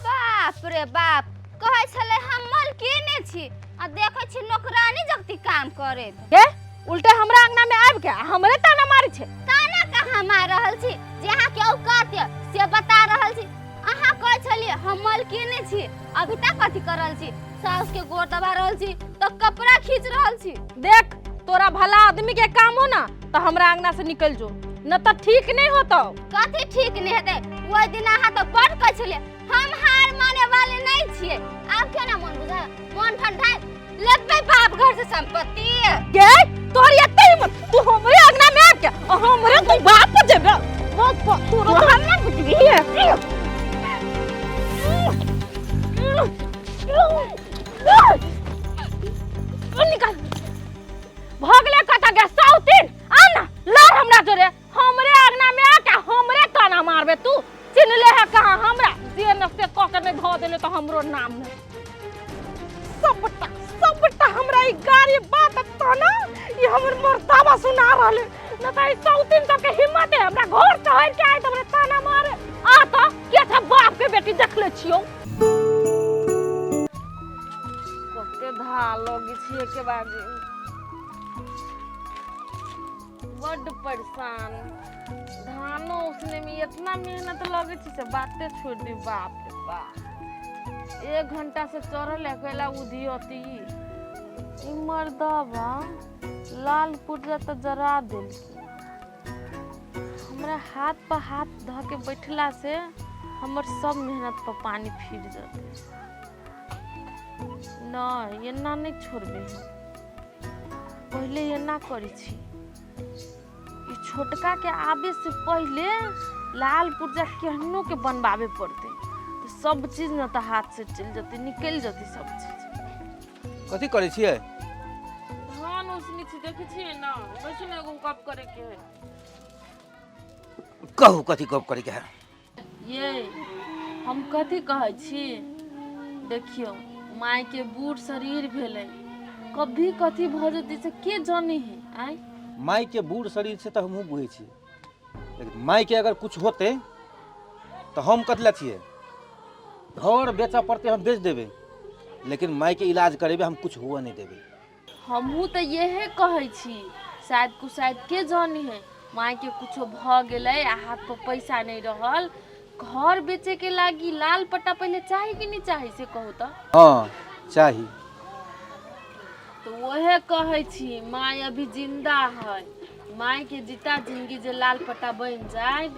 बाप रे बाप, कहै छलै हम मलकिने छी आ देखै छी नौकरानी जगती काम करैत। के उल्टे हमरा अंगना में आबि के हमरे ताना मारै छै। ताना कहाँ मार रहल छी? जे अहाँ के औकात ये से बता रहल छी। अहाँ कहै छलियै हम मलकिने छी, अभी तक कथी कर रहल छी? साउस के गोर दबा रहल छी तो कपड़ा खींच रहल छी। देख तोरा भला आदमी के काम हो ना तो हमरा अंगना से निकल जो, न तो ठीक नहीं होतो। कथी ठीक नहीं हेतै? ओहि दिन अहाँ तो बड़ कहै छलियै हम हार माने वाले नहीं छियै। आब केना मन बुझाय? मन ठंडा लेबै बाप घर से संपत्ति। के तोहर एते हिम्मत? तू हमरे अंगना में आबि के हमरे तू बाप जेबे? बाप तोरो तो हम ना बुझबी। निकाल भगले कता गे साउतिन आ ना लड़ हमरा जोरे। हमरे अंगना में आके हमरे ताना मारबे तू? चिन्हले है कहाँ हमरा? जे नस्ते क के नहीं धो देले तो हमरो नाम नहीं। सबटा सबटा हमरा ई गाड़ी बात ताना ई हमर मर्दावा सुना रहले न त ई साउतिन सब के हिम्मत है हमरा घर चढ़ के आए त हमरा ताना मारे। आ त के था बाप के बेटी देखले छियो। कते धा लगे छियै के बाजी, बड्ड परेशान। धानो उसने में इतना मेहनत लगे छै से बाते छोड़ दी। बाप रे बाप, 1 घंटा से चढ़ल अकेला उधियती। ई मर्दबा लाल पुर्जा तो जरा देलकी। हमरा हाथ पर हाथ धऽ के बैठला से हमर सब मेहनत पर पानी फिर जतै। नहीं एना नहीं छोड़बे हम, पहले एना करै छी। ई छोटका के आबे से पहले लाल पुर्जा केहनो के बनवावे पड़ते तो सब चीज न तो हाथ से चल जते, निकल जते सब चीज। कथी करै छियै? धान उसनी छी देखै छियै ना, बैसू ने एगो गप करे के है। कहू कथी गप करे के है? ये हम कथी कहै छी, देखियौ माय के बूढ़ शरीर भेलै, कभी कथी भऽ जेतै से के जाने है। आय माय के बूढ़ शरीर से तऽ हमहूँ बुझै छियै, लेकिन माय के अगर कुछ होतै तऽ हम कथी लए छियै? घर बेचऽ पड़तै हम बेच देबै, लेकिन माय के इलाज करेबै, हम कुछ हुअ नहि देबै। हमहूँ तऽ इहे कहै छी, शायद कुशायद के जाने है, माय के कुछो भऽ गेलै आ हाथ पर पैसा नहि रहल, घर बेचे के लागी लाल पट्टा पहिले चाही कि नहि चाही से कहू तऽ? हँ चाही। तऽ वहे कहै छी, माय अभी जिंदा है, माय के जिता जिंदगी जे लाल पट्टा बनि जाय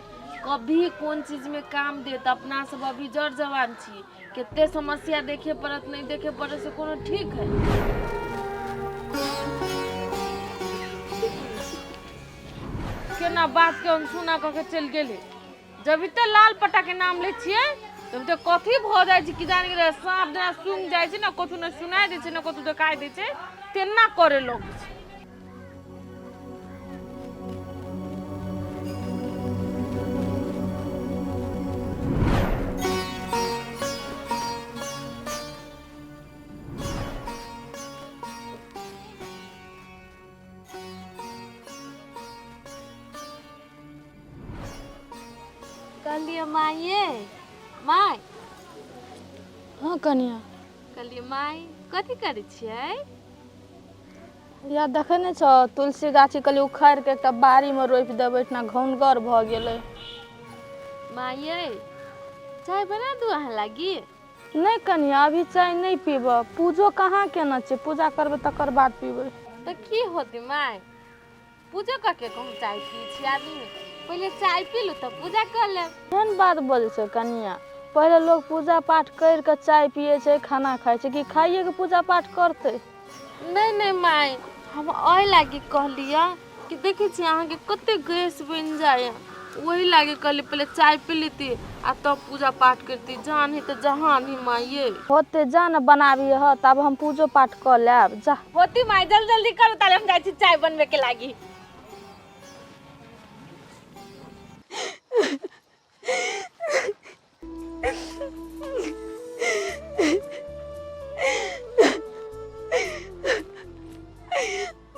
कभी कोन चीज में काम देत। अपना सब अभी जड़ जवान छी, कते समस्या देखे पड़त नहीं देखे पड़त से कोनो ठीक है। केना बात के अनसुना कऽ के चलि गेलै। जब इते लाल पट्टा के नाम लै छियै तब तऽ कथी भऽ जाइ छै कि जान गेलै, साँप जेना सुनि जाइ छै ने, कथू नहि सुनाइ दै छै ने कथू देखाइ दै छै, तेना करे लगै छै। कहलियै माये, माय। हँ कनिया। कहलियै माय कथी करै छियै? या देखै नहि छौ तुलसी गाछी कहलियै उखाड़ि कऽ एकटा बाड़ीमे रोपि देबै, एहिठिना घौनगर भऽ गेलै। माये चाय बना दू अहाँ लागी? नहि कनिया अभी चाय नहि पीबऽ, पूजो कहाँ केने छियै, पूजा करबै तकर बाद पीबै। तऽ की होतै माय, पूजो कऽ के कहूँ चाय पी छी आदमी, पहिले चाय पी लू तब पूजा कऽ लेब। एहन बात बजै छै कनिया, पहिले लोग पूजा पाठ करि कऽ चाय पियै छै खाना खाइ छै, कि खाइए के पूजा पाठ करतै? नहि नहि माय, हम एहि लागी कहलियै कि देखै छियै अहाँके कते गैस बनि जाइए, ओहि लागी कहली पहिले चाय पी लेती आ तब पूजा पाठ करती, जान है तऽ जहान है माय ये। होते जा ने बनाबी ह, तब हम पूजो पाठ कऽ लेब जा। होती माय जल्दी जल्दी करू, ताले हम जाइ छी चाय बनबे के लागी।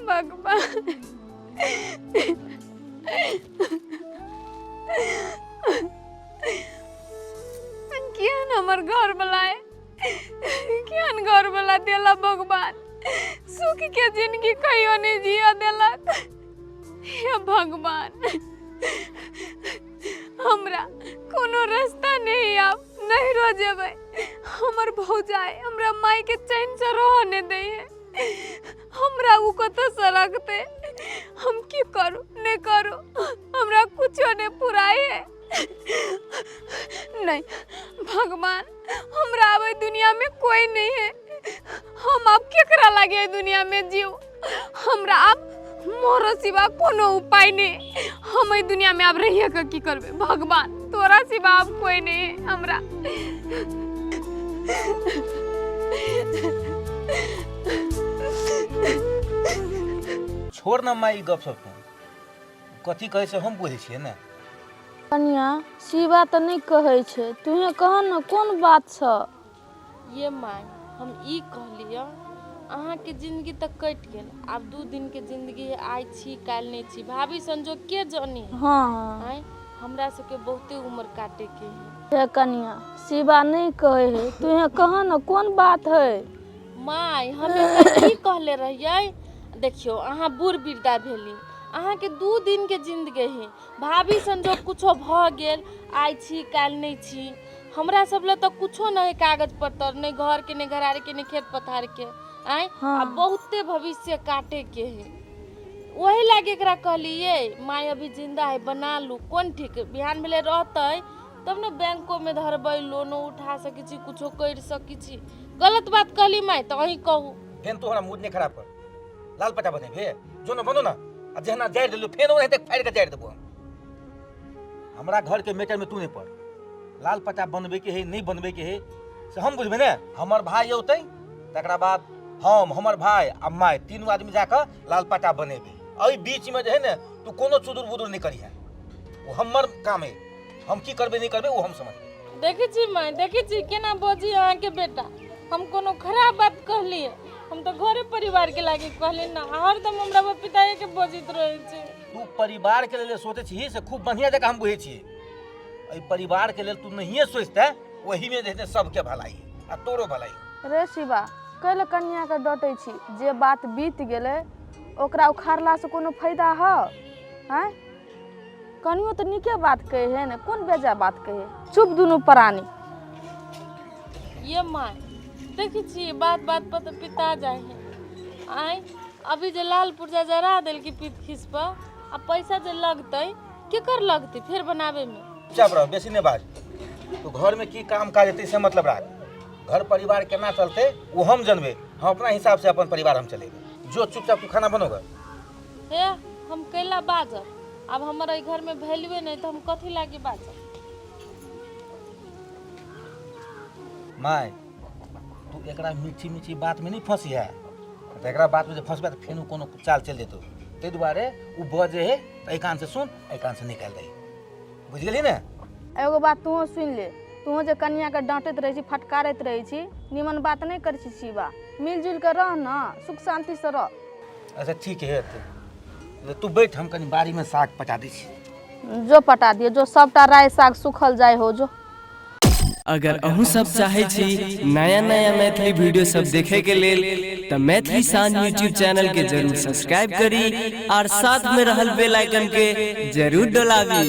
भगवान केहन हमर घर वाला है, केहन घर वाला देला भगवान, सुख के जिंदगी कहियो नहीं जिया देलक। हे भगवान हमरा कोनो रास्ता नहीं, आब नहीं रह जेबै, हमर भौजाई हमरा माय के चैन से रह नहीं दै है, हमरा उ कतऽ से रखतै? हम की करू नहीं करू, हमरा कुछो नहीं पुराय है। नहीं भगवान हमरा अब एहि दुनिया में कोई नहीं है, हम अब केकरा लागे एहि दुनिया में जीव, हमरा अब मोरो सिवा कोनो उपाय नहीं, हम एहि दुनिया में अब रहिए के की करबै भगवान, तोरा सिवा अब कोई नहीं है हमरा। छोड़ ना माई गप सब, तू कथी कहै छै हम बुझै छियै ने। कनिया शिवा तऽ नहि कहै छै, तूहे कह ने कोन बात छ? ये my हम ई कहलियै अहाँके जिंदगी तऽ कटि गेल, आब 2 दिन के जिंदगी है, आइ छी काल्हि नहि छी, भाभी संजोग के जानी। हाँ आँय हमरा सबके बहुते उम्र काटे के है। हे कनिया शिवा नहीं कहे है, तूहे कह ने कोन बात है? My हम एकरा की कहले रहियै, देखियौ अहाँ बूढ़ वृद्धा भेली, अहाँके 2 दिन के जिंदगी है, भाभी संजोग कुछो भऽ गेल, आइ छी काल्हि नहि छी, हमरा सब लए तऽ कुछो नहि है कागज पत्तर, नहि घर के नहि घरारी के नहि खेत पथार के, आँय आ बहुते भविष्य काटे के है, वही लागी एकरा कहलियै my अभी जिंदा है बना लू, कोन ठीक बिहान भेलै रहतै तब ने बैंको में धरबै, लोनो उठा सकै छी, कुछो करि सकै छी। गलत बात कहली माय तऽ अहीं कहू। फेन तू हमरा मूड नहीं खराब कर, लाल पटा बने भे जो न बनो ना, आ जहना जारि देलू फेन ओनाहिते फाड़ि के जारि देबो हम। हमरा घर के मैटर में तू नहीं पड़, लाल पटा बनबे के है नहीं बनबे के है से हम बुझबे ने। हमर भाई औतै तकरा बाद हम, हमर भाई आ my तीनू आदमी जाकऽ लाल पटा बनेबै। एहि बीच में जे है ने तू कोनो चुदुर बुदुर नहीं करिहे, वो हमर काम है, हम की करबै नहीं करबै वो हम समझबै। देखै छी माय, देखै छी केना बजी अहाँके बेटा, हम कोनो खराब बात कहलिए? हम तो घरे परिवार के लागे कहली ना, हरदम हमरा पर पिताए के बजैत रहै छै। तू परिवार के लेल सोचै छी से खूब बढ़िया जकाँ हम बुझै छियै। एहि परिवार के लेल तू नहिए सोचते, ओहीमे जे छै सबके भलाई आ तोरो भलाई। रे शिवा, कैले कनियाके डटै छी? जे बात बीत गेलै ओकरा उखाड़लासँ कोनो फायदा हौ? आँय, कनियो तऽ नीके बात कहै है ने, कोन बेजा बात कहै? चुप दुनू प्राणी। ये माय, देखै छी बात बात पर तऽ पिता जाइ है। आँय, अभी जे लाल पुर्जा जरा देलकी पीत खीस पर, आ पैसा जे लगतै केकर लगतै फेर बनाबे में? चुपचाप रह, बेसी नहि बाज। तू घरमे की काम काज हेतै से मतलब राख। घर परिवार केना चलतै ओ हम जनबै, हम अपना हिसाबसँ अपन परिवार हम चलेबै। जो चुपचाप तू खाना बनोगे। हे, हम कैला बाजब? आब हमर एहि घरमे वैल्यूए नहि तऽ हम कथी लागी बाजब? माय, तू एकरा मीठी मीठी बातमे नहि फंसी है, तऽ एकरा बातमे जे फंसबै तऽ फेर कोनो चाल चलि जेतौ। ताहि दुआरे ओ बजे है तऽ एहि कानसँ सुन, एहि कानसँ निकालि दही, बुझि गेलही ने? एगो बात तूहो सुनि ले, तूहो जे कनियाके डाँटैत रहै छी, फटकारैत रहै छी, निमन बात नहि करै छी। शिवा, मिलजुलि कऽ रह ने, सुख शान्तिसँ रह। अच्छा ठीक है, तऽ तू बैठ, हम कनि बाड़ीमे साग पटा दै छी। जो पटा दियो जो, सबटा राय साग सुखल जाय हो जो। अगर अहूँ सब चाहे छी नया नया मैथिली वीडियो सब देखे के लेल तऽ मैथिली शान यूट्यूब चैनल के जरूर सब्सक्राइब करी और साथ में रहल बेल आइकन के जरूर डोलाबी।